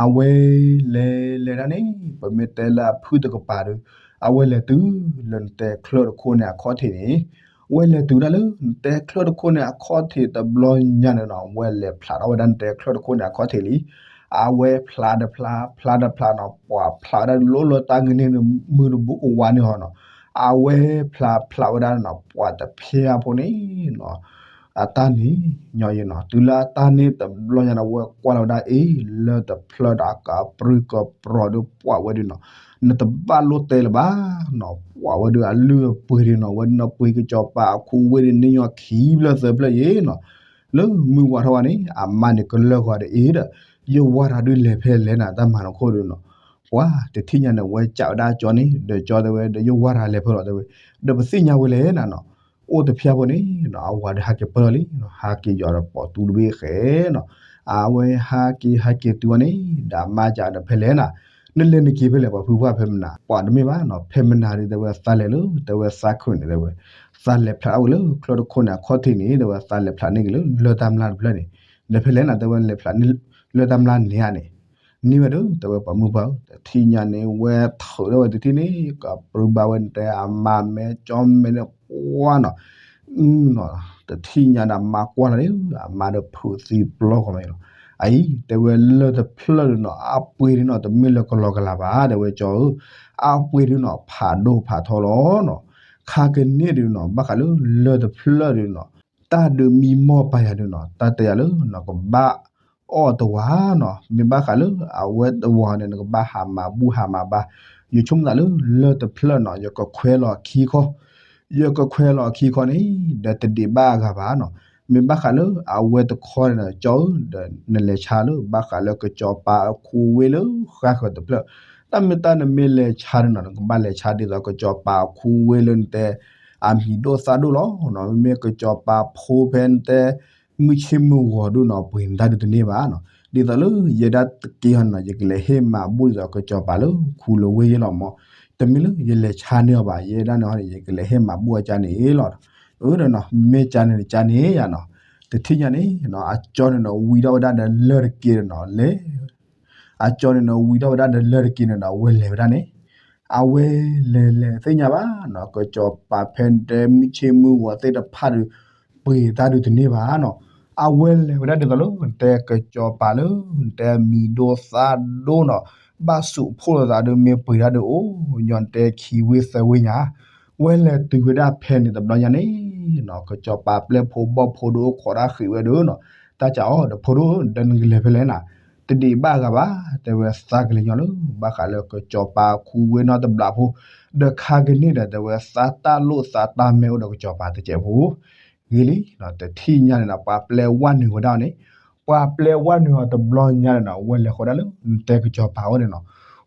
အဝဲလဲၤလဲၤဒၣ်န့ၣ် ပမ့ၢ်တဲလၢအဖုၣ်တကပၤဒီး အဝဲလဲၤတုၤလၢနတဲချၢၣ်တခိၣ်န့ၣ်အခီၣ်ထံးန့ၣ် ဝဲလဲၤတုၤဒၣ်လၢ နတဲချၢၣ်တခိၣ်န့ၣ်အခီၣ်ထံးတဘျီညါန့ၣ်နီၤ ဝဲလဲၤဖျးထီၣ်ဝဲဒၣ်နတဲချၢၣ်တခိၣ်န့ၣ်အခီၣ်ထံးလံ အဝဲဖျးတဖျး ဖျးတဖျးနီၤ ပှၤဖျးဝဲဒၣ်လိၣ်လၢတၢ်ဂ့ၢ်န့ၣ် မုၢ်တဘိကဝါန့ၣ်ဟီနီၤ အဝဲဖျးဖျးဝဲဒၣ်နီၤ ပှၤတဖၣ်ဖိန့ၣ်နီၤ အတၢ်န့ၣ် ညီယဲနီၤ တုၤလၢအတၢ်န့ၣ်တဘျီညါန့ၣ် အဝဲကွၢ်လီၤဝဲဒၣ်အ့ၣ် လၢၢ်တဖျၢၣ်ဒီးအကပြုၢ်ကပြီၤဒီး ပှၤဝဲဒုးနီၤ နတဘၣ်လိၣ်တဲလၢၤဘၣ်နီၤ ပှၤဝဲဒုးအလုၢ်အပှ့ၤဒုးနီၤ ဝဲဒုးနီၤ ပှ့ၤကစီၤပၤအခိဝ့ၢ်ဒုး န့ၢ်ညီခံဘျၢၣ်သၢဖျၢၣ်ယဲနီၤ လၢမုၢ်ဝါထီၣ်ဝဲန့ၣ် အမါန့ၣ်ကလၢၢ်ဃီၤဒီးအ့ၣ်ဒီး ယဝၤတၢ်ဒုးလဲၤဖဲလဲၣ်နၤ တၢ်မၤနခိၣ်ဒုးနီၤ ပှၤတထံၣ်ညါန့ၣ် ဝဲကးဝဲဒၣ်ကၠီန့ၣ် ဒီးကၠီတဲဝဲဒီး ယဝၤတၢ်လဲၤဖဲလဲၣ်တဲဝဲ ဒီးပသ့ၣ်ညါဝဲလဲၣ်နၤနီၤ အိၣ်တဖၣ်ဖိန့ၣ်နီၤ အဝၤဒုးဟးက့ၤပၢၢ်လံနီၤ ဟးက့ၤယီၤဒီးပိာ်တူတဘ့ၣ်ဃဲနီၤ အဝဲဟးက့ၤဟးက့ၤတုၤဝဲန့ၣ် ဒီးအမါကးဒီးဖဲလဲၣ်နၤ နလဲၤနက့ၤဖဲလဲၣ် ပှၤဖုပှၢ်ဖဲမနၤ ပှၤတမ့ၢ်ဘၣ်နီၤ ဖဲမနၤဒုးတဲဝဲသးလဲၤလၢ တဲဝဲသးခုၣ်န့ၣ်တဲဝဲ သးလဲၤဖျးထီၣ်ဝဲလၢချၢတခိၣ်န့ၣ် အခီၣ်ထံးန့ၣ် တဲဝဲသးလဲၤဖျးန့ၢ်က့ၤလၢ လၢၢ်တၢ်မျၢ်တဖျၢၣ်န့ၣ် လဲၤဖဲလဲၣ်နၤ တဲဝဲလဲၤဖျးန့ၢ် လၢၢ်တၢ်မျၢ်န့ၣ်ဧါန့ၣ် န့ၢ်ဝဲဒီး တဲဝဲပှၤမုၣ်ပှၢ်ဧၢ တထံၣ်ညါန့ၣ် ဝဲထုးထီၣ်ဝဲတထံၣ်န့ၣ် ကပြုၢ်ဘၣ်ဝဲန့ၣ်တဲ အမါမဲာ်ကၠီမဲာ်န့ၣ် ပှၤနီၤ နီၤ တထံၣ်ညါဒီးအမါကွၢ်လီၤန့ၣ် အမါဒီးဖုးသံပျီၢ်ဃီမဲာ်လီၤ အအံၤ တဲဝဲလၢၢ်တဖျၢၣ်ဒုးနီၤ အပှ့ၤဒုးနီၤ တမ့ၢ်လၢကလီကလးဘၣ် တဲဝဲကၠီဧၢ အပှ့ၤဒုးနီၤ ဖးဒိၣ်ဖးထီလီၤနီၤ ခါကန့ၢ်ဒုးနီၤ ဘၣ်ဃးလၢလၢၢ်တဖျၢၣ်ဒုးနီၤ တၢ်ဒုးမံမီၢ်ပာ်ယၤဒုးနီၤ တၢ်တဲယၤလၢနီၤ ကဘၣ်အီၣ်တဝၤနီၤ မ့ၢ်ဘၣ်ဃးလၢအဝဲတဝၤန့ၣ် နကဘၣ်ဟးမၤဘူၣ်ဟးမၤဘါ ယဆိကမိၣ်သးလၢလၢၢ်တဖျၢၣ်နီၤ ယကခွဲးလီၤအခံခီ ယကခွဲးလီၤအခံခီန့ၣ် ဒီးတဒံးဘၣ်အဂၤဘၣ်နီၤ မ့ၢ်ဘၣ်ဃးလၢအဝဲတခီန့ၣ်ဒီး ကၠီဧၢ ဒီးနလဲၤဆါလၢဘၣ်ဃးလၢကစီၤပၤအခိဝ့ၢ်လၢဃါဃၢၤတဖျၢၣ် တၢ်မ့ၢ်တၢ်နမ့ၢ်လဲၤဆါဒုးနီၤ နကဘၣ်လဲၤဆါဒ်သိးကစီၤပၤအခိဝ့ၢ်လၢနတဲ အမံၤဒိၣ်သၣ်ဒိၣ်လီၤနီၤ မ့မ့ၢ်ကစီၤပၤဖိဖဲနတဲ မုၢ်ဆ့မုၢ်ဂီၤဒုးနီၤ ပှ့ၤနတၢ်ဒုးတန့ၢ်ဘၣ်နီၤ ဒ်သိးလၢယဲဒၣ်တက့ၢ်ဟီန့ၣ်နီၤ ယကလဲၤဟ့ၣ်မၤဘူၣ်ဒ်သိးကစီၤပၤလၢခူလၢဝ့ၢ်ယဲလီၤမး တမ့ၢ်လၢယလဲၤဆါန့ၢ်အီၤဘၣ် ယဲဒၣ်န့ၣ်ဟီန့ၣ် ယကလဲၤဟ့ၣ်မၤဘူၣ်အကါန့ၣ်လီၤ အၢဒီးနီၤ မ့ၢ်ကါန့ၣ်တကါန့ၣ်ယါနီၤ တထံၣ်ညါန့ၣ် အကၠီန့ၣ်နီၤ ဝံထီၣ်ဝဲဒၣ်ဒီးလၢၢ်တက့ၢ်ဒီးနီၤ လဲၤ အကၠီန့ၣ်နီၤ ဝံထီၣ်ဝဲဒၣ်ဒီးလၢၢ်တက့ၢ်န့ၣ်နီၤ အဝဲလဲၤဝဲဒၣ်န့ၣ် အဝဲလဲၤလဲၤသ့ၣ်ညါဘၣ်နီၤ ကစီၤပၤဖဲနတဲမုၢ်ဆ့မုၢ်ဂီၤသ့ၣ်တဖၣ်ဒီး ပှ့ၤတၢ်ဒုးတန့ၢ်ဘၣ်နီၤ အဝဲလဲၤဝဲဒၣ်ဒ်သိးလၢ နတဲကစီၤပၤလၢ နတဲမံၤဒိၣ်သၣ်ဒိၣ်နီၤ ဘၣ်စူးဖှိၣ်လိာ်သးဒီး မ့ၢ်ပှ့ၤတၢ်ဒုးအိၣ်ညီ နတဲခံဝ့ၢ်သၢဝ့ၢ်ညါ ဝဲလဲၤတုၤဝဲဒၣ်ဖဲန့ၣ်တဘျီညါန့ၣ်နီၤ ကစီၤပၤပျဲၢ်ဖိဘီၣ်ဖိဒီးအိၣ်ခိးတၢ်ဃံးဝဲဒီးနီၤ တၢ်ကးအီၤဒီးဖိဒိၣ် ဒီးနကလဲၤဖဲလဲၣ်နၤ တဒံးဘၣ်ဂၤဘၣ် တဲဝဲသးကလဲၤညီလၢ ဘၣ်ဃးလၢကစီၤပၤခူဝ့ၢ်နီတဘျီဖိ ဒီးခါကန့ၢ်ဒီး တဲဝဲသးတၢ်လိၣ်သးတၢ်မဲအိၣ်ဒီးကစီၤပၤတစဲးဖိ ဂ့ၤလံ တထံၣ်ညါန့ၣ်နီၤ ပှၤပျဲၢ်ဝဲနုာ်ဝဲဒၣ်အီၤန့ၣ် ပှၤပျဲၢ်ဝဲနုာ်အီၤတဘျီညါန့ၣ်နီၤ ဝဲလဲၤဃီၤဝဲဒၣ်လၢ နတဲကစီၤပၤအိၣ်န့ၣ်နီၤ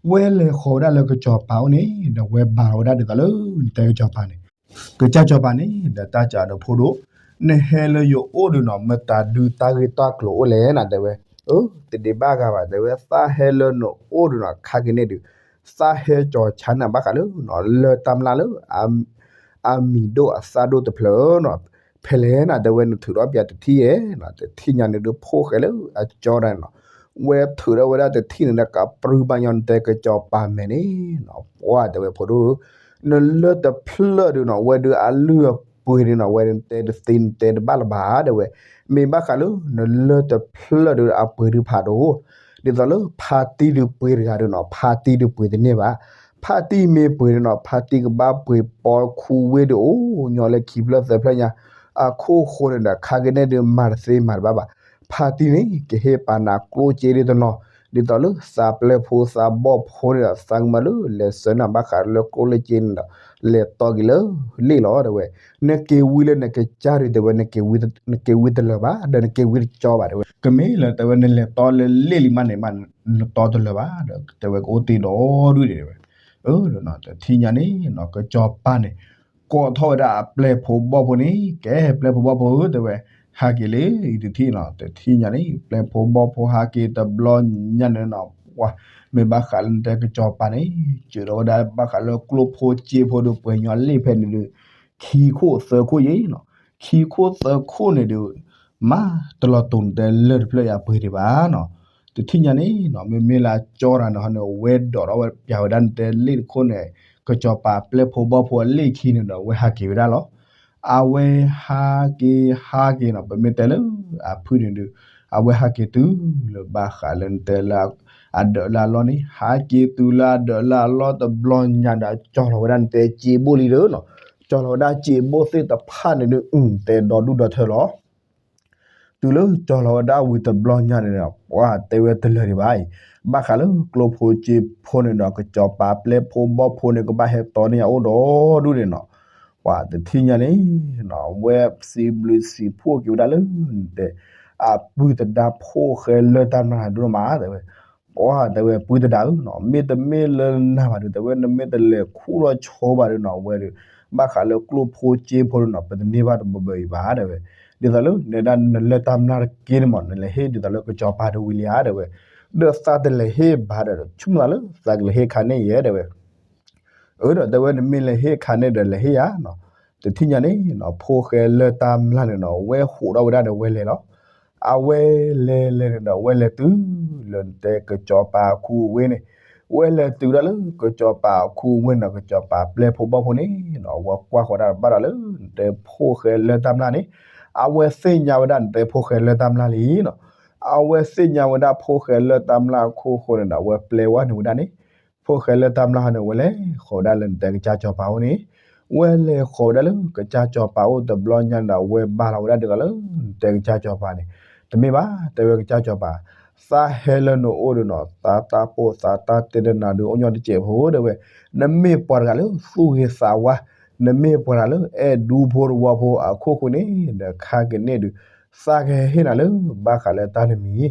ဝဲလဲၤဃီၤဝဲဒၣ်လၢကစီၤပၤအိၣ်န့ၣ် ဒီးဝဲဘၣ်လီၤဝဲဒၣ်ဒ်သိးလၢ နတဲကစီၤပၤန့ၣ် ကစၢ်စီၤပၤန့ၣ် ဒီးတၢ်ကးဒီးဖိဒိၣ် နဟဲလၢယအိၣ်ဒုးနီၤ မတၤဒုးတၢ်ဂ့ၢ်တၢ်ကျိၤအိၣ်လဲၣ်နၤ တဲဝဲ အၢ တဒံးဘၣ်ဂၤဘၣ် တဲဝဲ သးဟဲလၢနအိၣ်ဒုးနီၤ ခါကန့ၢ်ဒုး သးဟဲကၠီၤဆါနၤဘၣ်ဃးလၢ လၢၢ်တၢ်မျၢ်လၢ အမံၤဒိၣ်အသၣ်ဒိၣ်တဖျၢၣ်နီၤ ဖဲလဲၣ်နၤ တဲဝဲ နထုးထီၣ်ပၠးတထံၣ်ဧါနီၤ တထံၣ်ညါန့ၣ်ဒုး ဖိၣ်ဃဲလၢအကၠီဒၣ်န့ၣ်နီၤ ဝဲထုးထီၣ်ဝဲဒၣ်တထံၣ်န့ၣ်ဒီး ကပြုၢ်ဘၣ်ညီနတဲကစီၤပၤမဲာ်န့ၣ်နီၤ ပှၤတဲဝဲဖိဒိၣ် နလၢၢ်တဖျၢၣ်ဒုးနီၤ ဝဲဒုးအလုၢ်အပှ့ၤဒုးနီၤ ဝဲတဲတသ့နတဲတဘၣ်လၢၤဘၣ် တဲဝဲ မ့ၢ်ဘၣ်ဃးလၢ နလၢၢ်တဖျၢၣ်ဒုးအပှ့ၤဒုးဖးဒိၣ် ဒ်သိးလၢ ဖါတံၢ်ဒုးပှ့ၤတဂၤဒုးနီၤ ဖါတံၢ်ဒုးပှ့ၤတန့ၢ်ဘၣ် ဖါတံၢ်မ့ၢ်ပှ့ၤဒုးနီၤ ဖါတံၢ်ကဘၣ်ပှ့ၤပိာ်ခူဝ့ၢ်ဒုးအိၣ်ညီလၢခံဖျၢၣ်သၢဖျၢၣ်ညါ အခိၣ်ဃိန့ၣ်ဒီး ခါကန့ၢ်ဒုးမၤတသ့မၤတဘၣ်ဘၣ် ဖါတံၢ်န့ၣ် ကဟ့ၣ်ပာ်နၤကျိၣ်စ့ဒ်တနီၤ ဒ်သိးလၢသးပျဲၢ်ဖိသးဘီၣ်ဖိန့ၣ်ဒီး သးကမၤလၢလဲၤဆှၢနၤဘၣ်ဃးလၢကျိၣ်လၢစ့န့ၣ်ဒီး လဲၤတီက့ၤလၢလ့ၣ်လီၤ တဲဝဲ နက့ၤဝံလၢနကစၢ်ဒုး တဲဝဲ နက့ၤဝံတလၢာ်ဘၣ် ဒီးနက့ၤဝံတကၠီဘၣ် တဲဝဲ ကမ့ၢ်လၢ တဲဝဲ နလဲၤတီလၢလ့ၣ်လံမးန့ၣ်မး နတီတလၢာ်ဘၣ် ဒီးတဲဝဲကအိၣ်တ့ၢ်ဒီဒူၣ်ဒံး တဲဝဲ အၢ တထံၣ်ညါန့ၣ်နီၤ ကစီၤပၤန့ၣ် ကိးထီၣ်ဝဲဒၣ်အပျဲၢ်ဖိဘီၣ်ဖိန့ၣ် ကဲပျဲၢ်ဖိဘီၣ်ဖိဧၢ တဲဝဲ ဟးက့ၤလံ တထံၣ်နီၤ တထံၣ်ညါန့ၣ် ပျဲၢ်ဖိဘီၣ်ဖိဟးက့ၤတဘျီညါန့ၣ်နီၤ ပှၤ မ့ၢ်ဘၣ်ဃးလၢနတဲကစီၤပၤန့ၣ် စၢၤထီၣ်ဝဲဒၣ်ဘၣ်ဃးလၢကျိၣ်ဖိစ့ဖိဒီးပှဲၤညီလ့ၣ်ဖဲန့ၣ်ဒုး ခံခိၣ်သၢခိၣ်ယဲနီၤ ခံခိၣ်သၢခိၣ်န့ၣ်ဒုး မၤတလီၤတိာ်နတဲလၢၢ်တဖျၢၣ်အံၤအပှ့ၤဒံးဘၣ်နီၤ တထံၣ်ညါန့ၣ်နီၤ မ့မ့ၢ်လၢအကၠီတဂၤန့ၣ်ဟီန့ၣ် အဝဲဒိးထီၣ်ဝဲပၠးဝဲဒၣ်နတဲလ့ၣ်တခိၣ်န့ၣ် ကစီၤပၤပျဲၢ်ဖိဘီၣ်ဖိအလ့ၣ်ခံန့ၣ်ဒီး အဝဲဟးက့ၤဝဲဒၣ်လီၤ အဝဲဟးက့ၤဟးက့ၤနီၤ ပမ့ၢ်တဲလၢ အဖုၣ်န့ၣ်ဒုး အဝဲဟးက့ၤတုၤလၢဘၣ်ဃးလၢနတဲလၢ အဒၢးလၢအလီၢ်န့ၣ် ဟးက့ၤတုၤလၢအဒၢးလၢအလီၢ်တဘျီညါဒီး ကၠီၣ်လီၤဝဲဒၣ်နတဲစ့ဘိၣ်လံဒီးနီၤ, ကၠီၣ်လီၤဝဲဒၣ်စ့ဘိၣ်သ့ၣ်တဖၣ်န့ၣ်ဒုး နတဲဒီဒူၣ်ဒီထၢလီၤ. တုၤလၢကၠီၣ်လီၤဝဲဒၣ်ဝံၤတဘျီညါန့ၣ်ဒီး ပှၤတဲဝဲတလၢာ်ဒံးဘၣ်အံၤ, ဘၣ်ဃးလၢကျိဖိစ့ဖိန့ၣ်ဒီး ကစီၤပၤပျဲၢ်ဖိဘီၣ်ဖိန့ၣ် ကဘၣ်ဟဲတီန့ၢ်ယၤအိၣ်ဒီဒူၣ်န့ၣ်နီၤ, ပှၤတထံၣ်ညါန့ၣ်နီၤ ဝဲစံးဘျုးစံးဖှိၣ်က့ၤဝဲဒၣ်လၢနတဲ အပုၢ်သဒါဖိၣ်ဃဲလၢၢ်တၢ်မျၢ်ဒိၣ်မးတဲဝဲ, ပှၤတဲဝဲပုၢ်သဒါဧၢနီၤ မ့တမ့ၢ်လၢနၤဘၣ်ဒီး တဲဝဲနမ့ၢ်တလဲၤခူၣ်ထီၣ်ဆိဘၣ်ဒီးနီၤ အဝဲဒီး ဘၣ်ဃးလၢကျိဖိစ့ဖိဒီးနီၤ ပတန့ၢ်ဘၣ်တဘၢဘၢအံၤဘၣ်တဲဝဲ, ဒ်သိးလၢနဒၣ်နလၢၢ်တၢ်မျၢ်တက့ၢ်န့ၣ်မး နလဲၤဟ့ၣ်ဒ်သိးလၢကစီၤပၤတဝံၤလံဧါတဲဝဲ, ဒီးသးတလဲၤဟ့ၣ်ဘၣ်ဒီး ဆိကမိၣ်သးလၢသးကလဲၤဟ့ၣ်ခါန့ၣ်ယဲတဲဝဲ အၢဒီးတဲဝဲနမ့ၢ်လဲၤဟ့ၣ်ခါန့ၣ်ဒီးလဲၤဟ့ၣ်ယၤနီၤ, တထံၣ်ညါန့ၣ်နီၤ ဖိၣ်ဃဲလၢၢ်တၢ်မျၢ်န့ၣ်နီၤ ဝဲဟိးထီၣ်ဝဲဒၣ်ဒီးဝဲလဲၤလီၤ. အဝဲလဲၤလဲၤန့ၣ်ဒီး ဝဲလဲၤတုၤလၢနတဲကစီၤပၤအခူအဝ့ၢ်န့ၣ်, ဝဲလဲၤတုၤဒၣ်လၢကစီၤပၤအခူအဝ့ၢ်န့ၣ် ကစီၤပၤပျဲၢ်ဖိဘီၣ်ဖိန့ၣ်နီၤ အဝဲကွၢ်ဃီၤဒၣ်ဘၣ်ဒီးလၢနတဲဖိၣ်ဃဲလၢၢ်တၢ်မျၢ်န့ၣ်, အဝဲသ့ၣ်ညါဝဲဒၣ်နတဲဖိၣ်ဃဲလၢၢ်တၢ်မျၢ်လံနီၤ. အဝဲသ့ၣ်ညါဝဲဒၣ်ဖိၣ်ဃဲလၢၢ်တၢ်မျၢ်အခိၣ်ဃိန့ၣ်ဒီး အဝဲပျဲဝဲန့ၣ်ဝဲဒၣ်န့ၣ် ဖိၣ်ဃဲလၢၢ်တၢ်မျၢ်ဟီန့ၣ် ဝဲလဲၤဃီၤဝဲဒၣ်လၢနတဲကစၢ်စီၤပၤအိၣ်န့ၣ်, ဝဲလဲၤဃီၤဝဲဒၣ်လၢကစၢ်စီၤပၤအိၣ်တဘျီညါန့ၣ်ဒီး အဝဲဘါလီၤဝဲဒၣ်ဒ်သိးလၢနတဲကစၢ်စီၤပၤန့ၣ်, တမ့ၢ်ဘၣ် တဲဝဲကစၢ်စီၤပၤ, သးဟဲလၢနအိၣ်ဒီးနီၤ သးတၢ်ပိၢ်သးတၢ်တဲတနၤဒုးအိၣ်ညီတစဲးဖိတဲဝဲ, နမ့ၢ်ပှၤတဂၤလၢသူၣ်ဂ့ၤသးဝါ, နမ့ၢ်ပှၤတဂၤလၢအဲၣ်ဒူဖိတဝီဖိအခိၣ်ဃိန့ၣ် ဒီးခါကန့ၣ်ဒုး သးကဟဲဟ့ၣ်နၤလၢဘၣ်ဃးလၢတၢ်တမံၤ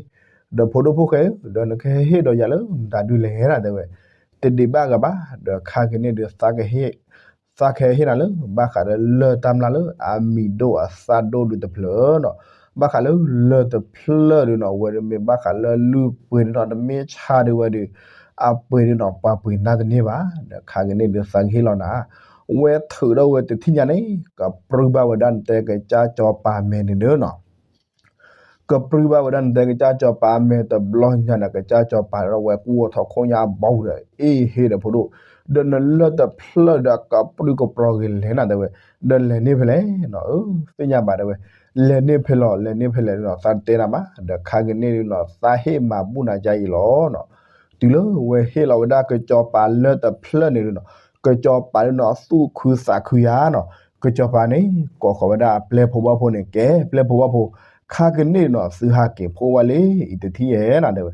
ဒီးဖိဒိၣ်ဖိၣ်ဃဲဧၢ, ဒီးနကဟဲဟ့ၣ်ဒီးယၤလၢမတၤဒုလဲၣ်နတဲဝဲ, တဒံးဘၣ်ဂၤဘၣ်, ဒီးခါကန့ၣ်ဒုး သးကဟဲဟ့ၣ်နၤလၢ ဘၣ်ဃးလၢလၢၢ်တၢ်မျၢ်လၢအမံၤဒိၣ်အသၣ်ဒိၣ်ဒုးတဖျၢၣ်နီၤ, ဘၣ်ဃးလၢလၢၢ်တဖျၢၣ်ဒုးနီၤ အဝဲဒုးမ့ၢ်ဘၣ်ဃးလၢလုၢ်ပှ့ၤန့ၣ်နီၤ တမ့ၢ်ဆါဒုးဝဲဒုး အပှ့ၤဒုးနီၤ ပှၤပှ့ၤနၢ်တန့ၢ်ဘၣ်, ဒီးခါကန့ၣ်ဒုးသးကဟ့ၣ်လီၤနၤ, ဝဲထုးထီၣ်ဝဲတထံၣ်ညါန့ၣ် ကပြုၢ်ဘၣ်ဝဲဒၣ်နတဲကစၢ်စီၤပၤမဲာ်န့ၣ်ဒုးနီၤ ကပြုၢ်ဘၣ်ဝဲဒၣ်နတဲကစၢ်စီၤပၤမဲာ်တဘျီညါန့ၣ် ကစၢ်စီၤပၤဒီးဝဲကူၣ်အီၤထီၣ်ခိၣ်ညါအဘီဒီး အ့ၣ်ဟ့ဒီးဖိဒိၣ်, ဒီးနလၢၢ်တဖျၢၣ်ဒီးကပြုၢ်ကပြီၤဂ့ၤလဲၣ်နတဲဝဲ, ဒီးလဲၤန့ၢ်ဖဲလဲၣ်နီၤ, အၢ သ့ၣ်ညါဘၣ်တဲဝဲ, လဲၤန့ၢ်ဖဲလဲၣ် လဲၤန့ၢ်ဖဲလဲၣ်နီၤ သးတတဲနၤဘၣ်, ဒီးခါကန့ၣ်ဒုးနီၤ သးဟ့ၣ်မၤဘူၣ်နၤကါအံၤလီၤနီၤ, တုၤလၢဝဲဟ့ၣ်လီၤဝဲဒၣ်ကစီၤပၤလၢၢ်တဖျၢၣ်န့ၣ်ဒုးနီၤ, ကစီၤပၤဒုးနီၤ သူၣ်ခုသးခုယၤနီၤ, ကစီၤပၤန့ၣ် ကိးဃီၤဝဲဒၣ်အပျဲၢ်ဖိဘီၣ်ဖိန့ၣ် ကဲ ပျဲၢ်ဖိဘီၣ်ဖိ, ခါကန့ၣ်နီၤ သုဟးက့ၤဖှိၣ်ဝဲလံ အံၤတထံၣ်ယဲနီၤတဲဝဲ,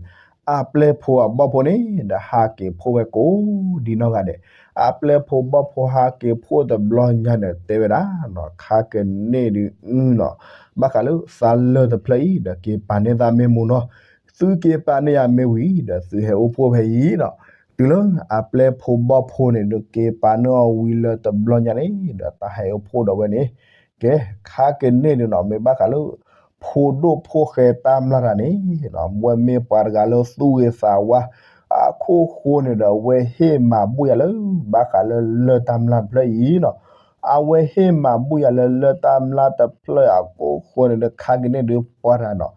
အပျဲၢ်ဖိအဘီၣ်ဖိန့ၣ် ဒီးဟးက့ၤဖှိၣ်ဝဲကိးဒံနီၢ်ဂၤဒဲး, အပျဲၢ်ဖိဘီၣ်ဖိဟးက့ၤဖှိၣ်တဘျီညါန့ၣ် တဲဝဲဒၣ်နီၤ ခါကန့ၣ်ဒုးနီၤ, ဘၣ်ဃးလၢသးလၢၢ်တဖျၢၣ်အံၤ ဒီးက့ၤပာ်န့ၢ်သးမ့ၢ်မိၢ်နီၤ, သုက့ၤပာ်န့ၢ်ယၤမ့ၢ်ဝံၤ ဒီးသုဟဲအိၣ်ဖှိၣ်ဖဲအံၤနီၤ, တုၤလၢအပျဲၢ်ဖိဘီၣ်ဖိန့ၣ် ဒီးက့ၤပာ်န့ၢ်အီၤဝံၤလၢတဘျီညါန့ၣ် ဒီးတၢ်ဟဲအိၣ်ဖှိၣ်ဒီးဝဲန့ၣ်, ကဲ ခါကန့ၣ်ဒုးနီၤ မ့ၢ်ဘၣ်ဃးလၢ ဖိဒိၣ်ဖိၣ်ဃဲတၢ်မျၢ်တၢ်န့ၣ် အဝဲမ့ၢ်ပှၤတဂၤလၢသူၣ်ဂ့ၤသးဝါ အခိၣ်ဃိန့ၣ်ဒီး အဝဲဟ့ၣ်မၤဘူၣ်ယၤလၢ ဘၣ်ဃးလၢလၢၢ်တၢ်မျၢ်တဖျၢၣ်အံၤနီၤ, အဝဲဟ့ၣ်မၤဘူၣ်ယၤလၢလၢၢ်တၢ်မျၢ်တဖျၢၣ်အခိၣ်ဃိန့ၣ်ဒီး ခါကန့ၣ်ဒုးပှၤတဂၤနီၤ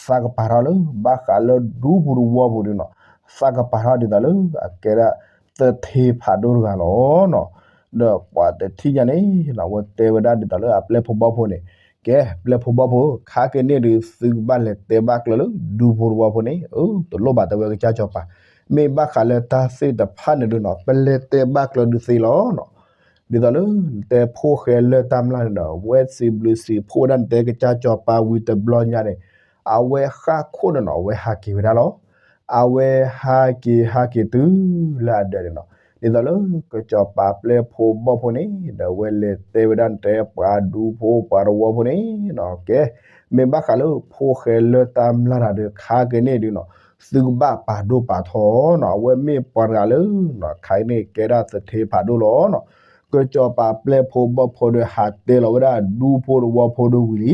သးကပာ်ထီၣ်လၢ ဘၣ်ဃးလၢဒူဖိတဝီဖိဒုးနီၤ, သးကပာ်ထီၣ်ဒ်သိးလၢအကဲဒၣ်သထ့ဖးဒိၣ်တဂၤလီၤနီၤ, ဒီးပှၤတထံၣ်ညါန့ၣ် အဝဲတဲဝဲဒၣ်ဒ်သိးလၢအပျဲၢ်ဖိဘီၣ်ဖိန့ၣ်, ကဲ ပျဲၢ်ဖိဘီၣ်ဖိ ခါကန့ၣ်ဒုး သုကဘၣ်လဲၤတဲဘၣ်ကျၢၤလၢဒူဖိတဝီဖိန့ၣ်, အၢ တလိၣ်ဘၣ်တဲဝဲကစၢ်စီၤပၤ, မ့ၢ်ဘၣ်ဃးလၢတၢ်သ့ၣ်တဖၣ်န့ၣ်ဒုးနီၤ ပလဲၤတဲဘၣ်ကျၢၤဒုးသ့လီၤနီၤ ဒ်သိးလၢနတဲဖိၣ်ဃဲလၢၢ်တၢ်မျၢ်န့ၣ်ဒီး အဝဲစံးဘျုးစံးဖှိၣ်ဝဲဒၣ်နတဲကစၢ်စီၤပၤဝံၤတဘျီညါန့ၣ်, အဝဲဃၣ်ခိၣ်န့ၣ်နီၤ အဝဲဟးက့ၤဝဲဒၣ်လီၤ. အဝဲဟးက့ၤဟးက့ၤတုၤလၢအဒၢးန့ၣ်နီၤ, ဒ်သိးလၢကစီၤပၤပျဲၢ်ဖိဘီၣ်ဖိန့ၣ် ဒီးအဝဲလဲၤတဲဝဲဒၣ်နတဲပှၤဒူဖိပှၤတဝီဖိန့ၣ်နီၤ, ကဲ မ့ၢ်ဘၣ်ဃးလၢဖိၣ်ဃဲလၢၢ်တၢ်မျၢ်တၢ်ဒီး ခါကန့ၣ်ဒုးနီၤ သုကဘၣ်ပာ်ဒိၣ်ပာ်ထီနီၤ, အဝဲမ့ၢ်ပှၤတဂၤလၢနီၤ ခါကန့ၣ်ကဲဒၣ်သထ့ဖးဒိၣ်လီၤနီၤ, ကစီၤပၤပျဲၢ်ဖိဘီၣ်ဖိဒီးဟးတဲလီၤဝဲဒၣ်ဒူဖိတဝီဖိဒီးဝံၤလံ,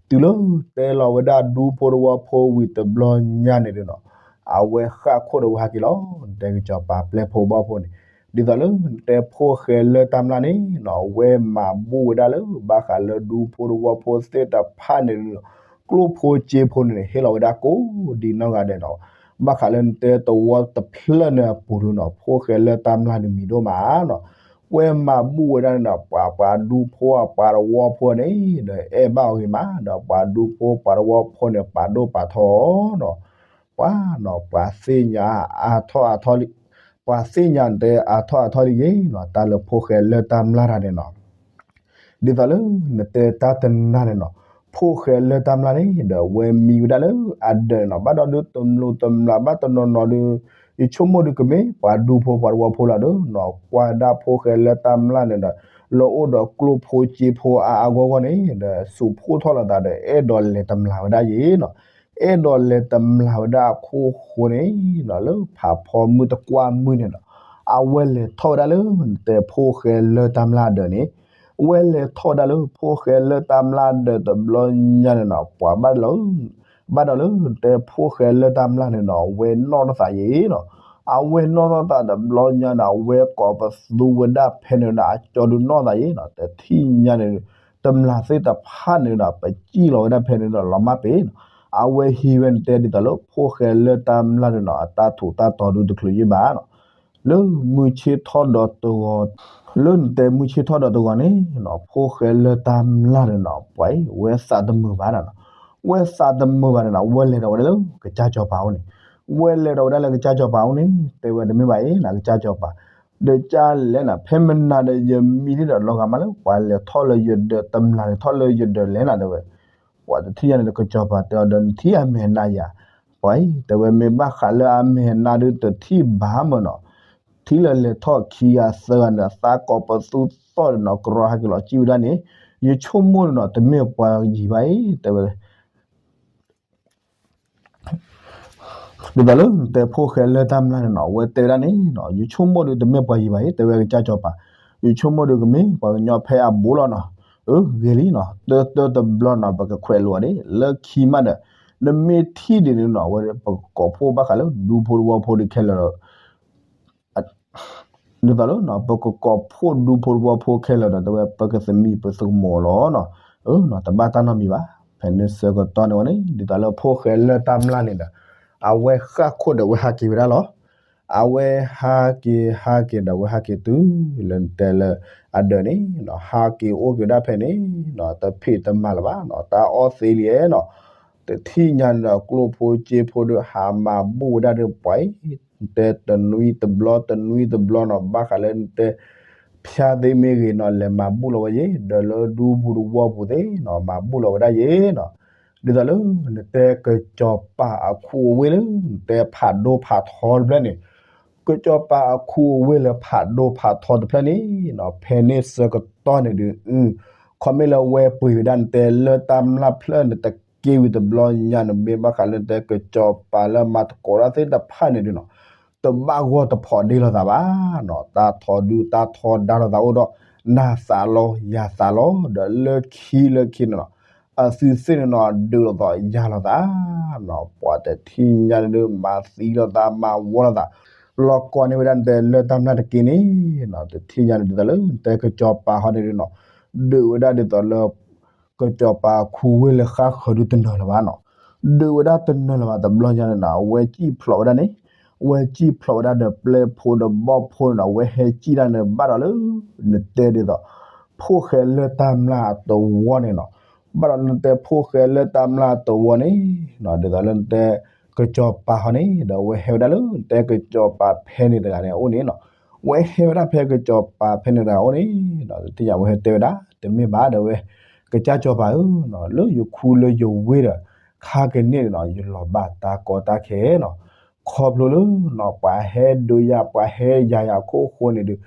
တုၤလၢတဲလီၤဝဲဒၣ်ဒူဖိတဝီဖိဝံၤတဘျီညါန့ၣ်ဒုးနီၤ, အဝဲဃၣ်ခိၣ်ဒီးဝဲဟးက့ၤလီၤ, နတဲကစီၤပၤပျဲၢ်ဖိဘီၣ်ဖိန့ၣ်, ဒ်သိးလၢနတဲဖိၣ်ဃဲလၢၢ်တၢ်မျၢ်န့ၣ်နီၤ အဝဲမၤဘူၣ်ဝဲဒၣ်လၢ ဘၣ်ဃးလၢဒူဖိတဝီဖိသ့ၣ်တဖၣ်န့ၣ်ဒုးနီၤ, ကျိၣ်ဖိစ့ဖိန့ၣ် ဟ့ၣ်လီၤဝဲဒၣ်ကိးဒံနီၢ်ဂၤဒဲးနီၤ, ဘၣ်ဃးလၢနတဲတဝီတဖျၢၣ်န့ၣ်အပူၤဒုးနီၤ ဖိၣ်ဃဲလၢၢ်တၢ်မျၢ်န့ၣ်မံၤဒိၣ်မးနီၤ, ဝဲမၤဘူၣ်ဝဲဒၣ်န့ၣ်ဒီး ပှၤပှၤဒူဖိပှၤတဝီဖိန့ၣ် ဒီးအဲၣ်ဘၣ်အီၤဂ့ၤမး ဒီးပှၤဒူဖိပှၤတဝီဖိန့ၣ် ပာ်ဒိၣ်ပာ်ထီနီၤ, ပှၤနီၤ ပှၤသ့ၣ်ညါအါထီၣ်အါထီၣ်လံ, ပှၤသ့ၣ်ညါတဲအါထီၣ်အါထီၣ်လံယ့နီၤ တၢ်လၢဖိၣ်ဃဲလၢတၢ်မျၢ်တၢ်န့ၣ်နီၤ ဒ်သိးလၢနတဲတၢ်တနၤန့ၣ်နီၤ ဖိၣ်ဃဲလၢတၢ်မျၢ်န့ၣ်ဒီး ဝဲမံဝဲဒၣ်လၢအဒၢးန့ၣ်နီၤ ဘၣ်ဒီးဒုးတမျိးတမျာ်ဘၣ်တနီၤနီၤဒုး ယဆိကမိၣ်ဒုးကမ့ၢ်ပှၤဒူဖိပှၤသဝီဖိလီၤဒီးနီၤ ကွၢ်ဒၣ်ဖိၣ်ဃဲလၢတၢ်မျၢ်န့ၣ်ဒီး လၢအိၣ်ဒီးကျိၣ်ဖိစ့ဖိအါအါဂီၢ်ဂီၢ်န့ၣ်ဒီး စူးဖှိၣ်ထီၣ်လိာ်သးဒီး အဲၣ်ဒိးလဲၤတမျာ်ဝဲဒၣ်ယ့နီၤ အဲၣ်ဒိးလဲၤတမျာ်ဝဲဒၣ်အခိၣ်ဃိန့ၣ်နီၤ လၢဖးဖီမုၢ်တကွၢ်မုၢ်န့ၣ်နီၤ အဝဲလဲၤထီၣ်ဝဲဒၣ်လၢ နတဲဖိၣ်ဃဲလၢတၢ်မျၢ်အဒၢးန့ၣ် ဝဲလဲၤထီၣ်ဝဲဒၣ်လၢဖိၣ်ဃဲလၢတၢ်မျၢ်အဒၢးတဘျီညါန့ၣ်နီၤ ပှၤဘၣ်လီၤ ဘၣ်ဒီးလၢနတဲဖိၣ်ဃဲလၢတၢ်မျၢ်န့ၣ်နီၤ အဝဲနီၣ်ထီၣ်သးယ့နီၤ အဝဲနီၣ်ထီၣ်သးတဘျီညါန့ၣ် အဝဲကိးပသူဝဲဒၣ်ဖဲန့ၣ်ဒီး အကၠီဒုးနီၣ်သးယ့နီၤ တထံၣ်ညါန့ၣ် တမျာ်သ့ၣ်တဖၣ်န့ၣ်ဒီး ပစံၣ်လီၤဝဲဒၣ်ဖဲန့ၣ်ဒီး လီၤမၢ်ပ့ၤနီၤ အဝဲဟံးဝဲနတဲဒ်သိးလၢဖိၣ်ဃဲလၢတၢ်မျၢ်န့ၣ်နီၤ အတၢ်ထူးတၢ်တီၤဒုးတချုးယ့ၢ်ဘၣ်နီၤ လၢမုၢ်ဆ့ၣ်ထီၣ်ဒီးတဂီၤ လၢနတဲမုၢ်ဆ့ၣ်ထီၣ်ဒီးတဂီၤန့ၣ်နီၤ ဖိၣ်ဃဲလၢတၢ်မျၢ်န့ၣ်နီၤ ပှၤအံၤ ဝဲသးတမုာ်ဘၣ်နီၤ ဝဲသးတမုာ်ဘၣ်န့ၣ်နီၤ ဝဲလဲၤဒီးဝဲဒၣ်လၢကစၢ်စီၤပၤအအိၣ်န့ၣ် ဝဲလဲၤဒီးဝဲဒၣ်လၢကစၢ်စီၤပၤအအိၣ်န့ၣ် တဲဝဲတမ့ၢ်ဘၣ်အံၤနီၤ ကစၢ်စီၤပၤ ဒီးကၢ်လဲၣ်နီၤ ဖဲမနၤဒီးယမံၤန့ၣ်ဒီး လီၤဂာ်မးလၢ ပှၤလဲၤထီၣ်လၢယဒၢးတမျာ်န့ၣ် ထီၣ်လၢယဒၢးလဲၣ်နီၤ တဲဝဲ ပှၤတထံၣ်ညါန့ၣ်ဒီး ကစၢ်စီၤပၤတဲအီၤဒီး နထံၣ်အမဲာ်နးယၤ ပှၤအံၤ တဲဝဲမ့ၢ်ဘၣ်ဃးလၢအမဲာ်နးဒုးတထံၣ်ဘၣ်မၢ်နီၤ ထံၣ်လၢလဲၤထီၣ်ခံဂၤသၢဂၤန့ၣ် သးကိးပသူသီၣ်န့ၣ်နီၤ ကရီဟဲက့ၤလီၤစံၣ်ဝဲဒၣ်န့ၣ် ယဆိကမိၣ်န့ၣ်နီၤ တမ့ၢ်ပှၤယံၤဘၣ်အံၤ တဲဝဲ ဒ်သိးလၢနတဲဖိၣ်ဃဲလၢတၢ်မျၢ်န့ၣ်နီၤ အဝဲတဲဝဲဒၣ်န့ၣ်နီၤ ယဆိကမိၣ်ဒုးတမ့ၢ်ပှၤယံၤဘၣ်အံၤ တဲဝဲကစၢ်စီၤပၤ ယဆိကမိၣ်ဒုးကမ့ၢ်ပှၤကညီဖဲအဘူးလီၤနီၤ အၢ ဂ့ၤလံနီၤ တၢတၢတဘျီနီၤ ပကခွဲးလိာ်အီၤဒၣ် လၢခံမးဒီး နမ့ၢ်ထံၣ်ဒ်န့ၣ်နီၤ အဝဲပကကိးဖှိၣ်ဘၣ်ဃးလၢဒူဖိသဝီဖိဒုးခဲလၢာ်လီၤ ဒ်သိးလၢ ပကကိးဖှိၣ်ဒူဖိသဝီဖိခဲလၢာ်ဒီး တဲဝဲပကသမံပသကမိၣ်လီၤနီၤ အၢ တဘၣ်တၢ်နီတမံၤဘၣ် ဖဲန့ၣ်ဆၢကတီၢ်န့ၣ်ဝဲန့ၣ် ဒ်သိးလၢဖိၣ်ဃဲလၢတၢ်မျၢ်န့ၣ်ဒီး အဝဲဃၣ်ခိၣ်ဒီးဝဲဟးက့ၤဝဲဒၣ်လီၤ အဝဲဟးက့ၤဟးက့ၤဒီးဝဲဟးက့ၤတုၤလၢနတဲလၢအဒၢးန့ၣ်နီၤ ဟးက့ၤအိၣ်က့ၤဒၣ်ဖဲန့ၣ်နီၤ တဖံးတမၤလၢၤဘၣ်နီၤ တၢ်အီၣ်သ့လံနီၤ တထံၣ်ညါန့ၣ်ဒီး ကျိၣ်ဖိစ့ဖိဒီး ဟးမၤဘူၣ်ဝဲဒၣ်ဒီးပှၤအံၤ နတဲတနွံတဘျီ တနွံတဘျီနီၤ ဘၣ်ဃးလၢနတဲ ဖၠါသ့မ့ၢ်ဂ့ၤနီၤ လဲၤမၤဘူၣ်လီၤဝဲယ့ၣ် ဒီးလၢဒူပူၤတဝီပူၤသ့ၣ်နီၤ မၤဘူၣ်လီၤဝဲဒၣ်ယ့ၣ်နီၤ ဒ်သိးလၢ နတဲကစီၤပၤအခူအဝ့ၢ်လၢ နတဲဖးဒိၣ်ဖးထီတဖျၢၣ်န့ၣ် ကစီၤပၤအခူအဝ့ၢ်လၢဖးဒိၣ်ဖးထီတဖျၢၣ်န့ၣ်နီၤ ဖဲန့ၣ်ဆၢကတီၢ်န့ၣ်ဒုး ခီမ့ၢ်လၢဝဲပှ့ၤဝဲဒၣ်နတဲလၢတၢ်မျၢ်ဖျၢၣ်န့ၣ် တက့ၢ်ဝံၤတဘျီညါန့ၣ် မ့ၢ်ဘၣ်ဃးလၢနတဲကစီၤပၤလၢမၤသကိးတၢ်သ့ၣ်တဖၣ်န့ၣ်ဒုးနီၤ တဘၣ်ဂီၢ်တဖိးဒ့လိာ်သးဘၣ်နီၤ တၢ်ထီဒုၣ်တၢ်ထီဒါလိာ်သးအိၣ်ဒီး နၤသးလီၤယၤသးလီၤ ဒီးလၢခံလၢခံန့ၣ်နီၤ အသုသ့ၣ်န့ၣ်နီၤ ဒုးလိာ်သးယၤလိာ်သးနီၤ ပှၤတထံၣ်ညါန့ၣ်ဒုး မၤသံလိာ်သး မၤဝီလိာ်သး လီၤကိးန့ၢ်ဝဲဒၣ်နတဲလၢတၢ်မျၢ်တက့ၢ်န့ၣ်နီၤ တထံၣ်ညါန့ၣ်ဒ်သိးလၢနတဲကစီၤပၤဟီန့ၣ်ဒုးနီၤ ဒုးဝဲဒၣ်ဒ်သိးလၢ ကစီၤပၤခူဝ့ၢ်လၢဃါဃၢၤဒုးတနၢၤလၢၤဘၣ်နီၤ ဒုးဝဲဒၣ်တနၢၤလၢၤဘၣ်တဘျီညါန့ၣ်နီၤ အဝဲစံၣ်ဖျိးဝဲဒၣ်န့ၣ် အဝဲစံၣ်ဖျိးဝဲဒၣ်ဒီးပျဲၢ်ဖိဒီးဘီၣ်ဖိန့ၣ်နီၤ အဝဲဟဲစံၣ်ဒၣ်န့ၣ် ဘၣ်ဒီးလၢ နတဲဒ်သိး ဖိၣ်ဃဲလၢတၢ်မျၢ်အသဝီန့ၣ်နီၤ ဘၣ်ဒီးလၢနတဲဖိၣ်ဃဲလၢတၢ်မျၢ်အသဝီန့ၣ်နီၤ ဒ်သိးလၢနတဲ ကစီၤပၤဟီန့ၣ် ဒီးအဝဲဟဲဝဲဒၣ်လၢနတဲကစီၤပၤဖဲန့ၣ်တဂၤန့ၣ်အအိၣ်န့ၣ်နီၤ အဝဲဟဲဝဲဒၣ်ဖဲကစီၤပၤဖဲန့ၣ်တဂၤအအိၣ်န့ၣ်နီၤ တထံၣ်ညါအဝဲဟဲတဲဝဲဒၣ် တမ့ၢ်ဘၣ်ဒီးဝဲ ကစၢ်စီၤပၤဧၢနီၤ လၢယခူလၢယဝ့ၢ်ဒီး ခါကန့ၣ်န့ၣ်နီၤ ယလီၤဘၣ်တၢ်ကီတၢ်ခဲနီၤ ခီဖျိလၢနီၤ ပှၤဟဲဒုးယၤ ပှၤဟဲယၤယၤအခိၣ်ဃိန့ၣ်ဒီး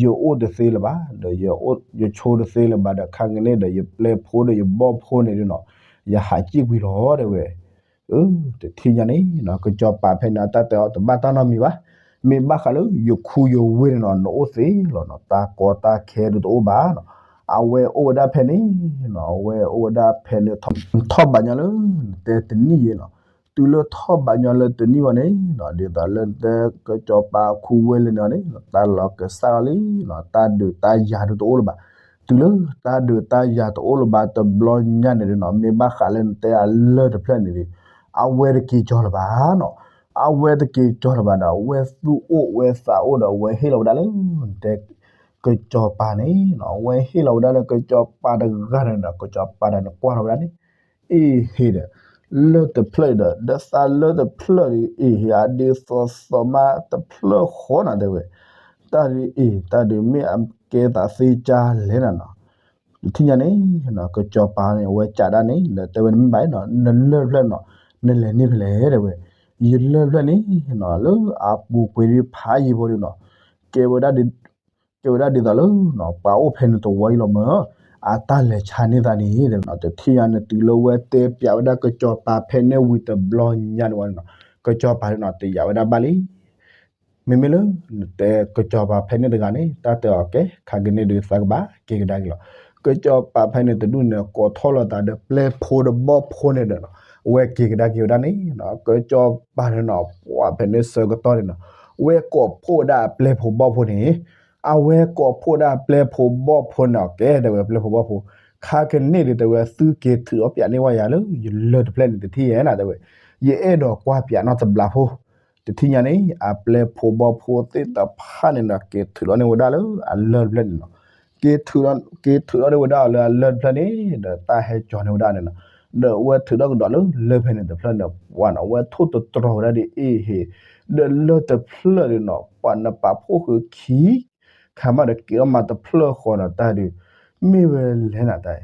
ယအိၣ်တသ့လၢၤဘၣ် ဒီးယအိၣ်ယဆိတသ့လၢၤဘၣ်ဒီး ခါကန့ၣ်ဒီး ယပျဲၢ်ဖိဒီးယဘီၣ်ဖိန့ၣ်ဒုးနီၤ ယဟးစံၣ်ကွံာ်လီၤတဲဝဲ အၢ တထံၣ်ညါန့ၣ်နီၤ ကစီၤပၤဖဲန့ၣ် အတၢ်တဲအီၤတဘၣ်တၢ်နီတမံၤဘၣ်. မ့ၢ်ဘၣ်ဃးလၢယခူယဝ့ၢ်န့ၣ်နီၤ နအိၣ်သ့လီၤနီၤ တၢ်ကီတၢ်ခဲဒုးတအိၣ်ဘၣ်နီၤ. အဝဲအိၣ်ဝဲဒၣ်ဖဲန့ၣ်နီၤ အဝဲအိၣ်ဝဲဒၣ်ဖဲန့ၣ် ထီၣ်ဘးညီလၢ နတဲတနံၣ်ယဲနီၤ. တုၤလၢထီၣ်ဘးညီလၢတနံၣ်ဝဲန့ၣ်နီၤ ဒ်သိးလၢနတဲကစီၤပၤခူဝ့ၢ်လၢန့ၣ်န့ၣ် တၢ်လီၤကစၢ်လီၤလံနီၤ တၢ်ဒုးတၢ်ယၤဒုးတအိၣ်လၢၤဘၣ်. တုၤလၢတၢ်ဒုးတၢ်ယၤတအိၣ်လၢၤဘၣ်တဘျီညါန့ၣ်ဒုးနီၤ မ့ၢ်ဘၣ်ဃးလၢနတဲအလၢၢ်တဖျၢၣ်န့ၣ်ဒီး အဝဲတက့ၤကၠီလၢၤဘၣ်နီၤ. အဝဲတက့ၤကၠီလၢၤဘၣ်ဒီး အဝဲသူၣ်အိၣ်ဝဲသးအိၣ်ဒီး အဝဲဟ့ၣ်လီၤဝဲဒၣ်လၢ နတဲ ကစီၤပၤန့ၣ်နီၤ အဝဲဟ့ၣ်လီၤဝဲဒၣ်လၢကစီၤပၤတဂၤန့ၣ်ဒီး ကစီၤပၤတဂၤန့ၣ်ကွၢ်လီၤဝဲဒၣ်န့ၣ် အ့ၣ်ဟ့ၣ်ဒီး လၢၢ်တဖျၢၣ်ဒီး ဒီးသးလၢၢ်တဖျၢၣ်ဒုး အ့ၣ်ဟ့ၣ်အဒုးသီၣ်သီၣ်မးတဖျၢၣ်ဃီနီၤ တဲဝဲ, တၢ်ဒုးအ့ၣ် တၢ်ဒုးမ့ၢ်အကဲသးသ့ကၢ်လဲၣ်နၤနီၤ. တထံၣ်ညါန့ၣ် ကစီၤပၤန့ၣ် အဝဲကးဒၣ်န့ၣ် ဒီးတဲဝဲ နမ့ၢ်ဘၣ်နီၤ နလၢၢ်တဖျၢၣ်နီၤ နလဲၤန့ၢ်ဖဲလဲၣ် တဲဝဲ, ယလၢၢ်တဖျၢၣ်န့ၣ်နီၤ လၢအပူၤကွံာ်ဒ်ဖးယံၤဖိဒုးနီၤ ကဲဝဲဒၣ်ဒ် ကဲဝဲဒၣ်ဒ်သိးလၢ ပှၤအိၣ်ဖဲန့ၣ်တဝီအံၤလီၤမၢ်, အတၢ်လဲၤဆါန့ၢ်သးန့ၣ် တဲဝဲနီၤ. တထံၣ်ညါန့ၣ် တုၤလၢဝဲတဲပၠးဝဲဒၣ်ကစီၤပၤဖဲန့ၣ်ဝံၤတဘျီညါန့ၣ်ဝဲန့ၣ်နီၤ ကစီၤပၤန့ၣ်နီၤ တယာ်ဝဲဒၣ်ဘၣ်လံ. မ့မ့ၢ်လၢ နတဲကစီၤပၤဖဲန့ၣ်တဂၤန့ၣ် တၢ်တဲအီၤကဲ ခါကန့ၣ်ဒုးသးကဘၣ်က့ၤကဒါက့ၤလီၤ. ကစီၤပၤဖဲန့ၣ်တဒူၣ်န့ၣ် ကိးထီၣ်လိာ်သးဒီးပျဲၢ်ဖိဒီးဘီၣ်ဖိန့ၣ်ဒီးနီၤ အဝဲက့ၤကဒါက့ၤဝဲဒၣ်န့ၣ်နီၤ ကစီၤပၤန့ၣ်နီၤ ပှၤဖဲန့ၣ်ဆၢကတီၢ်န့ၣ်နီၤ ဝဲကိးဖှိၣ်ဝဲဒၣ်အပျဲၢ်ဖိဘီၣ်ဖိန့ၣ် အဝဲကိးဖှိၣ်ဝဲဒၣ်ပျဲၢ်ဖိဘီၣ်ဖိန့ၣ် ကဲ တဲဝဲပျဲၢ်ဖိဘီၣ်ဖိ ခါကန့ၣ်ဒုး တဲဝဲ သုက့ၤထုးအီၣ်ပၠးန့ၢ်ဝဲယၤလၢ ယလၢၢ်တဖျၢၣ်န့ၣ် တထံၣ်ယဲနီၤ တဲဝဲ, ယအဲၣ်ဒိးကွၢ်ပၠးနီတဘျီဖိ. တထံၣ်ညါန့ၣ် အပျဲၢ်ဖိဘီၣ်ဖိသ့ၣ်တဖၣ်န့ၣ်နီၤ က့ၤထုးလီၤန့ၢ်ဝဲဒၣ်လၢအလၢၢ်တဖျၢၣ်န့ၣ်နီၤ က့ၤထုးလီၤန့ၢ်ဝဲဒၣ်အီၤလၢအလၢၢ်တဖျၢၣ်န့ၣ် ဒီးတၢ်ဟဲကၠီၤန့ၢ်ဝဲဒၣ်န့ၣ်နီၤ ဒီးအဝဲထုးထီၣ်ကဒီးလၢလၢၢ်ဖဲန့ၣ်တဖျၢၣ်န့ၣ် ပှၤနီၤ အဝဲထိၣ်သတြီၤဝဲဒၣ်ဒ်အ့ၣ်ဟ့ၣ် ဒီးလၢၢ်တဖျၢၣ်ဒုးနီၤ ပှၤနပာ်ဖှိၣ်ဃုာ်ခံ ခါမးဒီးက့ၤအီၣ်မးတဖျၢၣ်ဃီနီၤ တၢ်ဒုး မ့ၢ်ဝဲလဲၣ်နၤတၢ်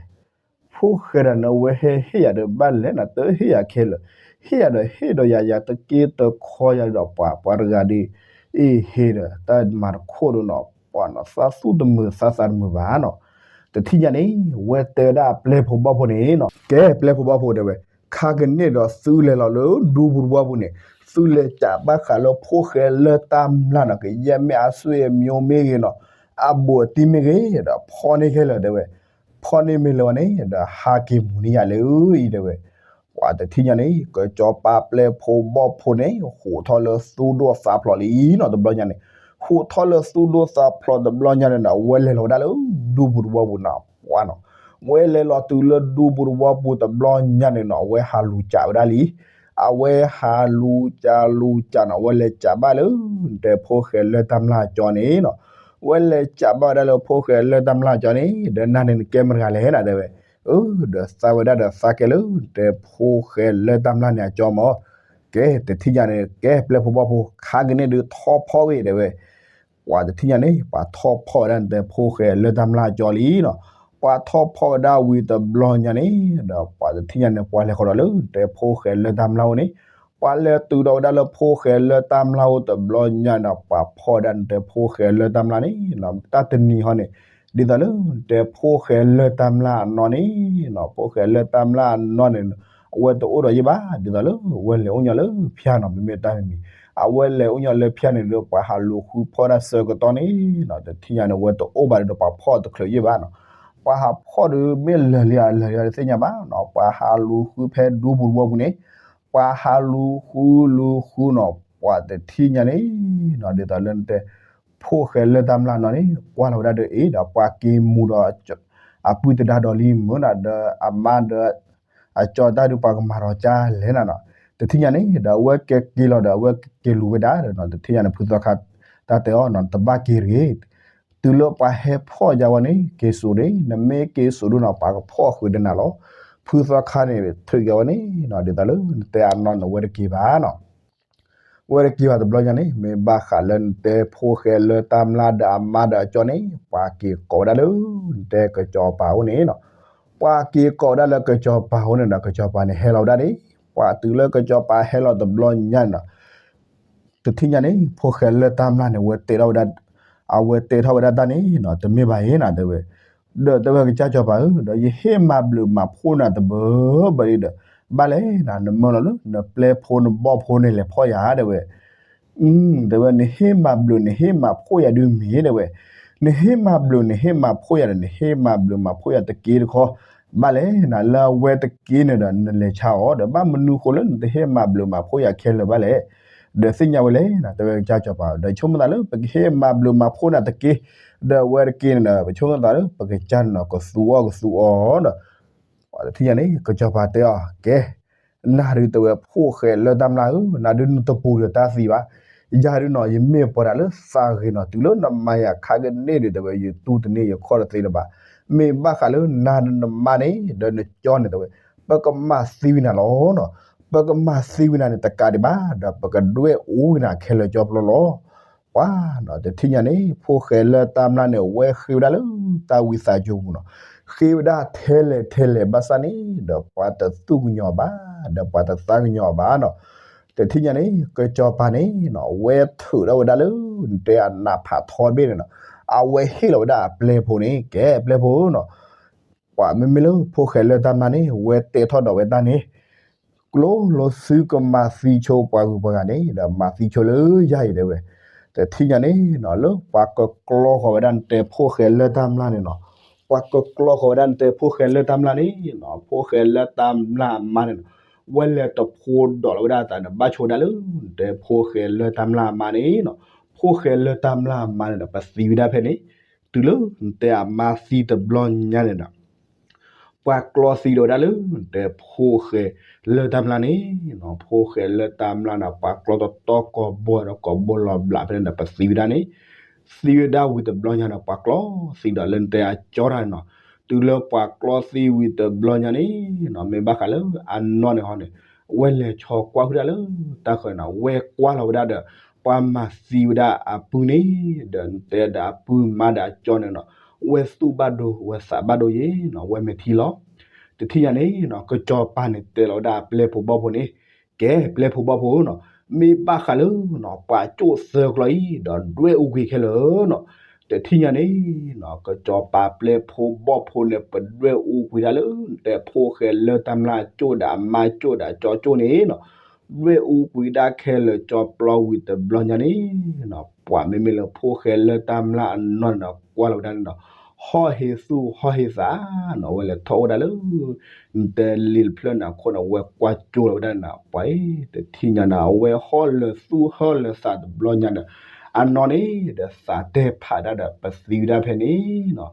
ဖိၣ်ဃဲဒီးနဝဲဟဲဟ့ၣ်ယၤဒီးဘၣ်လဲၣ်နၤ တဟ့ၣ်ယၤခဲလၢာ် ဟ့ၣ်ယၤဒီးဟ့ၣ်ဒီးယၤ ယၤတက့တခီယၤဒီးပှၤ ပှၤတဂၤဒ်အ့ၣ်ဟ့ၣ်ဒီး တၢ်မၤတခိၣ်ဒီးနီၤ ပှၤနီၤ သးသူၣ်တမုာ်သးသးတမုာ်ဘၣ် တထံၣ်ညါန့ၣ် ဝဲတဲဝဲဒၣ်အပျဲၢ်ဖိဘီၣ်ဖိန့ၣ်နီၤ ကဲပျဲၢ်ဖိဘီၣ်ဖိတဲဝဲ ခါကန့ၣ်ဒီးသုလဲၤလီၤလၢဒူပူၤတဝီပူၤန့ၣ် သုလဲၤကးဘၣ်ဃးလၢဖိၣ်ဃဲလၢၢ်တၢ်မျၢ်နီၤ ကယဲၢ်မ့ၢ်အဆွေမျိုးမ့ၢ်ဂ့ၤနီၤ အဘူးအတံၢ်မ့ၢ်ဂ့ၤဒီး ဖီၣ်န့ၢ်ခဲလၢာ်တဲဝဲ, ဖီၣ်န့ၢ်မ့ၢ်လၢၤဝဲန့ၣ် ဒီးဟးက့ၤမူၤန့ၢ်ယၤလၢအံၤတဲဝဲ ပှၤတထံၣ်ညါန့ၣ် ကစီၤပၤပျဲၢ်ဖိဘီၣ်ဖိန့ၣ် ဟူးထီၣ်လၢသူၣ်ဒိၣ်သးဖျိးလံနီၤ တဘျီညါန့ၣ် ဟူးထီၣ်လၢသူၣ်ဒိၣ်သးဖျိးတဘျီညါန့ၣ်ဒီး အဝဲလဲၤလီၤဝဲဒၣ်လၢဒူပူၤတဝီပူၤနီၤ ပှၤနီၤ ဝဲလဲၤလီၤတုၤလၢဒူပူၤတဝီပူၤတဘျီညါန့ၣ်နီၤ အဝဲဟးလူၤကးဝဲဒၣ်လံ အဝဲဟးလူၤကးလူၤကးနီၤ အဝဲလဲၤကးဘၣ်လၢ တဲဖိၣ်ဃဲလၢၢ်တၢ်မျၢ်အကၠီန့ၣ်နီၤ ဝဲလဲၤကးဘၣ်ဝဲဒၣ်လၢဖိၣ်ဃဲလၢၢ်တၢ်မျၢ်အကၠီန့ၣ် ဒီးနၤန့ၣ်နကဲမတၤတဂၤလဲၣ်နၤတဲဝဲ အၢ ဒီးသးဝဲဒၣ်ဒီးသးကဲလၢ တဲဖိၣ်ဃဲလၢၢ်တၢ်မျၢ်န့ၣ်အကၠီမၢ်, ကဲတထံၣ်ညါန့ၣ် ကဲပျဲၢ်ဖိဘီၣ်ဖိ ခါကန့ၣ်ဒုးထီၣ်ဖီၣ်ဝဲတဲဝဲ ပှၤတထံၣ်ညါန့ၣ် ပှၤထီၣ်ဖီၣ်ဝဲဒၣ်နတဲဖိၣ်ဃဲလၢၢ်တၢ်မျၢ်အကၠီလံနီၤ, ပှၤထီၣ်ဖီၣ်ဝဲဒၣ်ဝံၤတဘျီညါန့ၣ် ဒီးပှၤတထံၣ်ညါန့ၣ် ပှၤလဲၤဃီၤဒီးလၢနတဲဖိၣ်ဃဲလၢၢ်တၢ်မျၢ်အိၣ်န့ၣ်, ပှၤလဲၤတုၤဒီးဝဲဒၣ်လၢဖိၣ်ဃဲလၢၢ်တၢ်မျၢ်အိၣ်တဘျီညါဒီး ပှၤဖီၣ်ဝဲဒၣ်နတဲဖိၣ်ဃဲလၢၢ်တၢ်မျၢ်န့ၣ်နီၤ, တၢ်တနံၤဟီန့ၣ် ဒ်သိးလၢနတဲဖိၣ်ဃဲလၢၢ်တၢ်မျၢ်အနီၢ်န့ၣ်နီၤ, ဖိၣ်ဃဲလၢၢ်တၢ်မျၢ်အနီၢ်န့ၣ် အဝဲတအိၣ်ဒီးယဲၢ်ဘၣ်, ဒ်သိးလၢအဝဲလဲၤအိၣ်ညီလၢဖၠါနီၤ, မ့မ့ၢ်တၢ်မံၤမံၤ အဝဲလဲၤအိၣ်ညီလၢဖၠါန့ၣ်ဒီး ပှၤဟးလူၤဃုဖီၣ်တၢ်ဆၢကတီၢ်န့ၣ်နီၤ, တထံၣ်ညါန့ၣ် အဝဲတအိၣ်ဘၣ်ဒီးပှၤဖီၣ်တချုးယဲၢ်ဘၣ်နီၤ, ပှၤဟးဖီၣ်ဒီးမ့ၢ်လၢာ်လံဧါ လၢာ်လံဧါတသ့ၣ်ညါဘၣ်နီၤ, ပှၤဟးလူၤဃုဖဲဒူပူၤတဝီပူၤန့ၣ်, ပှၤဟးလူၤဃုလူၤဃုနီၤ, ပှၤတထံၣ်ညါန့ၣ် ဒ်သိးလၢနတဲ ဖိၣ်ဃဲလၢၢ်တၢ်မျၢ်နီၤန့ၣ် ကွၢ်လီၤဝဲဒၣ်ဒီးအ့ၣ်ဒီး ပှၤက့ၤမူၤဒီး အပုၢ်တဒါဒီးလံမုၢ်နီၤ, ဒီးအမါဒီး အကၠီတၢ်ဒုးပှၤကမၤဒီးကၢ်လဲၣ်နၤနီၤ, တထံၣ်ညါန့ၣ် ဒီးအဝဲကက့ၤလီၤဒီး အဝဲကက့ၤလူၤဝဲဒၣ်ဒီးနီၤ, တထံၣ်ညါန့ၣ် ဖုသီခါတၢ်တဲအီၤနီၤ, တဘၣ်က့ၤတဂ့ၤ, တုၤလၢပှၤဟဲဖီၣ်ယၤဝဲန့ၣ် က့ၤစိာ်န့ၣ်, နမ့ၢ်က့ၤစိာ်ဒုနီၤ ပှၤကဖီၣ်ဃုာ်ဒီးနၤလီၤ, ဖုသီခါန့ၣ် ထုးက့ၤဝဲန့ၣ်နီၤ, ဒ်သိးလၢနတဲအနီၢ်န့ၣ် အဝဲတက့ၤဘၣ်နီၤ ဝဲတက့ၤဘၣ်တဘျီညါန့ၣ် မ့ၢ်ဘၣ်ဃးလၢနတဲဖိၣ်ဃဲလၢၢ်တၢ်မျၢ်ဒီးအမါဒီးအကၠီန့ၣ် ပှၤက့ၤကိးဝဲဒၣ်လၢ နတဲကစီၤပၤအိၣ်န့ၣ်နီၤ, ပှၤက့ၤကိးဝဲဒၣ်လၢကစီၤပၤအိၣ်န့ၣ်ဒီး ကစီၤပၤန့ၣ်ဟဲလီၤဝဲဒၣ်န့ၣ်, ပှၤတုၤလၢကစီၤပၤဟဲလီၤတဘျီညါန့ၣ်နီၤ တထံၣ်ညါန့ၣ် ဖိၣ်ဃဲလၢၢ်တၢ်မျၢ်န့ၣ် အဝဲတဲထီၣ်ဝဲဒၣ်, အဝဲတဲထီၣ်ဝဲဒၣ်တၢ်န့ၣ်နီၤ, တမ့ၢ်ဘၣ်အံၤနၤတဲဝဲ, ဒီးတဲဝဲကစၢ်စီၤပၤဧၢ, ဒီးယဟ့ၣ်မၤဘျုးမၤဖှိၣ်နၤတဘၢဘၢလံဒီး, ဘၣ်လဲၣ်နၤ နမၢလီၤလၢ နပျဲၢ်ဖိနဘီၣ်ဖိန့ၣ်လဲၤဖီၣ်ယၤတဲဝဲ တဲဝဲ နဟ့ၣ်မၤဘျုးနဟ့ၣ်မၤဖှိၣ်ယၤဒုမ့ၢ်တဲဝဲ, နဟ့ၣ်မၤဘျုးနဟ့ၣ်မၤဖှိၣ်ယၤဒီး နဟ့ၣ်မၤဘျုးမၤဖှိၣ်ယၤတက့တခီ, ဘၣ်လဲၣ်နၤ လၢအဝဲတက့န့ၣ်ဒီး နလဲၤဆါအီၤဒီး ဘၣ်မနုၤဃိလၢနတဟ့ၣ်မၤဘျုးမၤဖှိၣ်ယၤခဲလၢာ်ဘၣ်လဲၣ်, ဒီးသ့ၣ်ညါဝဲလဲၣ်နၤ တဲဝဲကစၢ်စီၤပၤ, ဒီးဆိကမိၣ်သးလၢ ပကဟ့ၣ်မၤဘျုးမၤဖှိၣ်နၤတက့, ဒီးအဝဲတက့န့ၣ်ဒီး ပဆိကမိၣ်သးလၢပကစၢ်န့ၣ်နီၤ ကသူအီၣ်ကသူအီဒီး ပှၤတထံၣ်ညါန့ၣ် ကစီၤပၤတဲအီၤ ကဲ, နၤဒုးတဲဝဲဖိၣ်ဃဲလၢၢ်တၢ်မျၢ်ဧၢ, နၤဒုးနတပူၤဒီးတၢ်သံဘၣ်, ယၤဒုးနီၤ ယမ့ၢ်ပှၤတၢ်လၢသးဂ့ၤနီၤ, တုၤလၢနမၤယၤခါကန့ၣ်ဒုးတဲဝဲ ယတူၢ်တန့ၢ်ယခီၣ်တသ့လၢၤဘၣ်, မ့ၢ်ဘၣ်ဃးလၢနၤဒီးနမါန့ၣ် ဒီးနကၠီန့ၣ်တဲဝဲ, ပ ပကမၤသံဝံၤနၤလီၤနီၤ. ပကမၤသံဝံၤနၤန့ၣ် တကးဒံးဘၣ် ဒီးပကဒွဲၣ်အူဝံၤနၤခဲလၢာ်ကၠီပျီလီၤ. ပှၤနီၤ တထံၣ်ညါန့ၣ် ဖိၣ်ဃဲလၢတၢ်မျၢ်န့ၣ် အဝဲဃ့ဝဲဒၣ်လၢတၢ်ဝံသးစူၤပူၤနီၤ. ဃ့ဝဲဒၣ်ထဲလဲၣ်ထဲလဲၣ်ဘၣ်ဆၣ်န့ၣ်ဒီး ပှၤတသူၣ်ကညီၤဘၣ် ဒီးပှၤတသးကညီၤဘၣ်နီၤ. တထံၣ်ညါန့ၣ် ကၠီၤပၤန့ၣ်နီၤ အဝဲထုးထီၣ်ဝဲဒၣ်လၢ နတဲအနးဖးထီတဘ့ၣ်န့ၣ်နီၤ, အဝဲဟ့ၣ်လီၤဝဲဒၣ်အပျဲၢ်ဖိန့ၣ် ကဲပျဲၢ်ဖိနီၤ ပှၤမ့မ့ၢ်လၢဖိၣ်ဃဲလၢတၢ်မျၢ်န့ၣ် ဝဲတဲထီၣ်ဒီးဝဲတၢ်န့ၣ်, ကျိၣ်လိသုကမၤသံဆိပှၤဂုၤပှၤဂၤန့ၣ် ဒီးမၤသံဆိလၢယၤအံၤတဲဝဲ. တထံၣ်ညါန့ၣ်နီၤ လၢပှၤကကျီဃီၤဝဲဒၣ်နတဲဖိၣ်ဃဲလၢတၢ်မျၢ်န့ၣ်နီၤ, ပှၤကကျီဃီၤဝဲဒၣ်နတဲဖိၣ်ဃဲလၢတၢ်မျၢ်န့ၣ်နီၤ, ဖိၣ်ဃဲလၢတၢ်မျၢ်အမါန့ၣ်နီၤ, ဝဲလဲၤတဖိးဒီးလီၤဝဲဒၣ်အသးန့ၣ် ဘၣ်ဆိဝဲဒၣ်လၢနတဲဖိၣ်ဃဲလၢတၢ်မျၢ်အမါန့ၣ်နီၤ, ဖိၣ်ဃဲလၢတၢ်မျၢ်အမါန့ၣ်ဒီး ပသံဝဲဒၣ်ဖဲန့ၣ်, တုၤလၢနတဲအမါသံတဘျီညါန့ၣ်ဒီး ပှၤကျီသံဒီးဝဲဒၣ်လၢနတဲဖိၣ်ဃဲလၢတၢ်မျၢ်န့ၣ်နီၤ, ဖိၣ်ဃဲလၢတၢ်မျၢ်န့ၣ် ပှၤကျီတီတီကိးဘိဒီးကိးဘိလီၤဘျးဖဲန့ၣ်ဒီး ပသံဝဲဒၣ်န့ၣ်, သံဝဲဒၣ်ဝံၤတဘျီညါဒီး ပှၤကျီသံဒီးလၢနတဲအကၠီတၢ်န့ၣ်နီၤ, တုၤလၢပှၤကျီသံဝံၤတဘျီညါန့ၣ်နီၤ, မ့ၢ်ဘၣ်ဃးလၢအနီၢ်န့ၣ်ဟီန့ၣ်, ဝဲလဲၤဆီကွၢ်ဃုာ်ဒၣ်လၢတၢ်ဃၢၤန့ၣ်နီၤ, ဝဲကွၢ်လီၤဝဲဒၣ်ဒီး ပှၤမၤသံဝဲဒၣ်အပုၢ်န့ၣ်, ဒီးနတဲဒီးအပုၢ်မါဒီးအကၠီန့ၣ်နီၤ, ဝဲသူၣ်ဘၣ်ဒိ ဝဲသးဘၣ်ဒိယဲနီၤ, ဝဲမဲာ်ထံလီၤ. တထံၣ်ညါန့ၣ်နီၤ, ကစီၤပၤန့ၣ်တဲလီၤဝဲဒၣ်အပျဲၢ်ဖိဘီၣ်ဖိန့ၣ်, ကဲပျဲၢ်ဖိဘီၣ်ဖိနီၤ, မ့ၢ်ဘၣ်ဃးလၢနီၤ, ပှၤကၠိၣ်သၢကျီအံၤ ဒီးဒွဲၣ်အူကွံာ်ခဲလၢာ်နီၤ. တထံၣ်ညါန့ၣ်နီၤ, ကစီၤပၤပျဲၢ်ဖိဘီၣ်ဖိန့ၣ် ပဒွဲၣ်အူကွံာ်ဒၣ်လၢ တဲဖိၣ်ဃဲလၢတၢ်မျၢ်ကၠိၣ်ဒီးအမါကၠိၣ်ဒီးအကၠီကၠိၣ်န့ၣ်နီၤ, ဒွဲၣ်အူကွံာ်ဒၣ်ခဲလၢာ်ကၠီပျီဝံၤတဘျီညါန့ၣ်နီၤ, ပှၤမ့မ့ၢ်လၢဖိၣ်ဃဲလၢတၢ်မျၢ်အနီၢ်န့ၣ်ဒီး ကွၢ်လီၤဝဲဒၣ်န့ၣ်ဒီး ဟီၣ်ဟ့သူၣ်ဟီၣ်ဟ့သးနီၤ, ဝဲလဲၤထီၣ်အိၣ်ဒၣ်လၢ နတဲလံာ်တဖျၢၣ်န့ၣ်အခိၣ်န့ၣ် ဝဲကွၢ်ကၠိလီၤဝဲဒၣ်န့ၣ်နီၤ, ပှၤအံၤ တထံၣ်ညါန့ၣ် အဝဲဟီၣ်လၢာ်သူၣ်ဟီၣ်လၢာ်သးတဘျီညါဒီး အနီၢ်န့ၣ်ဒီးသးတဲဖးဒၣ်ဒီး ပသံဝဲဒၣ်ဖဲန့ၣ်နီၤ,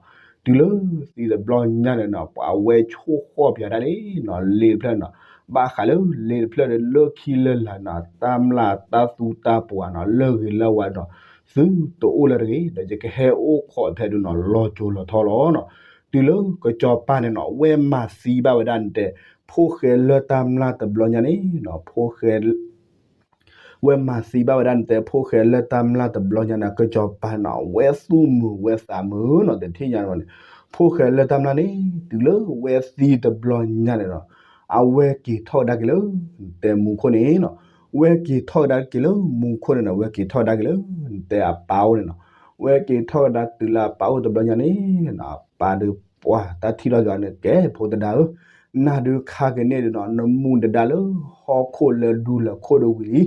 တုၤလၢသံတဘျီညါန့ၣ်နီၤ, ပှၤအဝဲဆိၣ်ဃီၣ်ပၠးဒၣ်န့ၣ်နီၤ, လံာ်တဖျၢၣ်န့ၣ်နီၤ, ဘၣ်ဃးလၢလံာ်တဖျၢၣ်န့ၣ် လၢခံလၢလာ်န့ၣ် တၢ်မျၢ်တၢ်သူတၢ်ပှၤနီၤ လၢဂ့ၤလၢဝါဒီး သုတအိၣ်လၢၤတဂ့ၤ, ဒီးယကဟဲအိၣ်ခိးဖဲဒုးနီၤ လီၤစိၤလီၤထီလီၤနီၤ. တုၤလၢကစီၤပၤန့ၣ်နီၤ ဝဲမၤသံဘၣ်ဝဲဒၣ်နတဲ ဖိၣ်ဃဲလၢတၢ်မျၢ်တဘျီညါန့ၣ်နီၤ, ဖိၣ်ဃဲ ဝဲမၤသံဘၣ်ဝဲဒၣ်နတဲ ဖိၣ်ဃဲလၢတၢ်မျၢ်တဘျီညါန့ၣ် ကစီၤပၤန့ၣ် ဝဲသူၣ်မုာ်ဝဲသးမုာ်နီၤ, တထံၣ်ညါန့ၣ် ဖိၣ်ဃဲလၢတၢ်မျၢ်န့ၣ် တုၤလၢဝဲသံတဘျီညါန့ၣ်နီၤ, အဝဲက့ၤထီၣ်ကဒါက့ၤလၢ နတဲမူခိၣ်န့ၣ်နီၤ, ဝဲက့ၤထီၣ်ကဒါက့ၤလၢမူခိၣ်န့ၣ်နီၤ, ဝဲက့ၤထီၣ်ကဒါက့ၤလၢ နတဲအပၢ်အိၣ်န့ၣ်နီၤ, ဝဲက့ၤထီၣ်ကဒါတုၤလၢအပၢ်အိၣ်တဘျီညါန့ၣ်နီၤ, အပၢ်ဒုးပှၤတၢ်ထံၣ်ထီၣ်က့ၤအီၤန့ၣ် ကဲဖိသဒါဧၢ, နၤဒုးခါက့ၤန့ၣ်ဒုးနီၤ နမူနဒါလၢဟီၣ်ခိၣ်လၢဒူလၢာ်ခိၣ်ဒီးဝံၤလံ,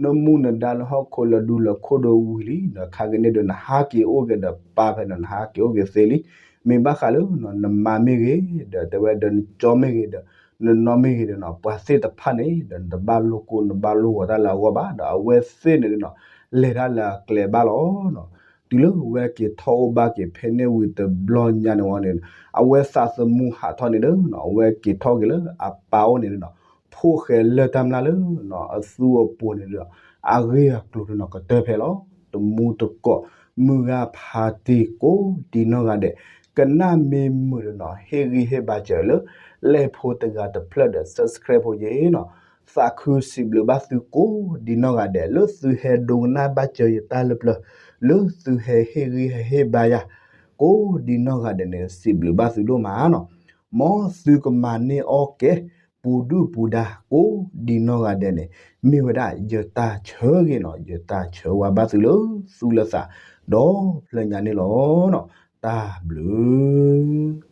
နမူနဒါလၢဟီၣ်ခိၣ်လၢဒူလၢာ်ခိၣ်ဒီးဝံၤလံ, ဒီးခါက့ၤန့ၣ်ဒုး နဟးက့ၤအိၣ်က့ၤဒီးပၢ်ဖဲန့ၣ်, နဟးက့ၤအိၣ်က့ၤသ့လံ, မ့ၢ်ဘၣ်ဃးလၢ နမါမ့ၢ်ဂ့ၤ, ဒီးတဲဝဲဒီးနကၠီမ့ၢ်ဂ့ၤဒီး နနီၢ်မ့ၢ်ဂ့ၤဒီးနီၤ, ပှၤသ့ၣ်တဖၣ်န့ၣ်ဒီး နတဘၣ်လိၣ်ကိၢ် နဘၣ်လိၣ်ဂီၤတၢ်လၢအဂီၢ်ဘၣ်, ဒီးအဝဲသ့ၣ်န့ၣ်ဒုးနီၤ လဲၤတၢ်လၢအကျဲဘၣ်လီၤနီၤ. တုၤလၢဝဲက့ၤထီၣ်အိၣ်ဘၣ်က့ၤဖဲန့ၣ်ဝံၤတဘျီညါန့ၣ်ဝံၤန့ၣ်, အဝဲသးသမူဟးထီၣ်န့ၣ်ဒီးနီၤ, အဝဲက့ၤထီၣ်က့ၤလၢအပၢ်အိၣ်န့ၣ်ဒုးနီၤ, ဖိၣ်ဃဲလၢတၢ်မျၢ်လၢနီၤ အသူအပိၤန့ၣ်ဒီး အဂ့ၢ်အကျိၤန့ၣ်နီၤ ကတၢၢ်ဖဲလီၤ. တမူတကိး မုၢ်ဂၤဖးတံၢ်ကိးဒ်နီၢ်ဂၤဒဲး, ကနၣ်မ့ၢ်မုာ်ဒီးနီၤ ဟ့ၣ်ဂံၢ်ဟ့ၣ်ဘါစၢၤလၢ likeဖိတဂၤတဖျၢၣ်ဒီး subscribeဖိယဲနီၤ. သးခုစံးဘျုးဘၣ်သုကိးဒ်နီၢ်ဂၤဒဲး လၢသုဟဲဒိကနၣ်ဘၣ်စၢၤယတၢ်လၢပျၢၤ, လၢသုဟဲဟ့ၣ်ဂံၢ်ဟဲဟ့ၣ်ဘါယၤ ကိးဒ်နီၢ်ဂၤဒဲးန့ၣ် စံးဘျုးဘၣ်သုဒိၣ်မးနီၤ. မ်သုကမၤန့ၢ်အီၣ်ကဲ ပူၤဒုၣ်ပူၤဒါ ကိးဒ်နီၢ်ဂၤဒဲးန့ၣ် မ့ၢ်ဝဲဒၣ်ယတၢ်ဆၢဂ့ၤနီၤ, ယတၢ်ဆၢဝါဘၣ်သုလၢသူၣ်လၢသး ဒီဖျၢၣ်ညါန့ၣ်လီၤ. တၢ်ဘျုး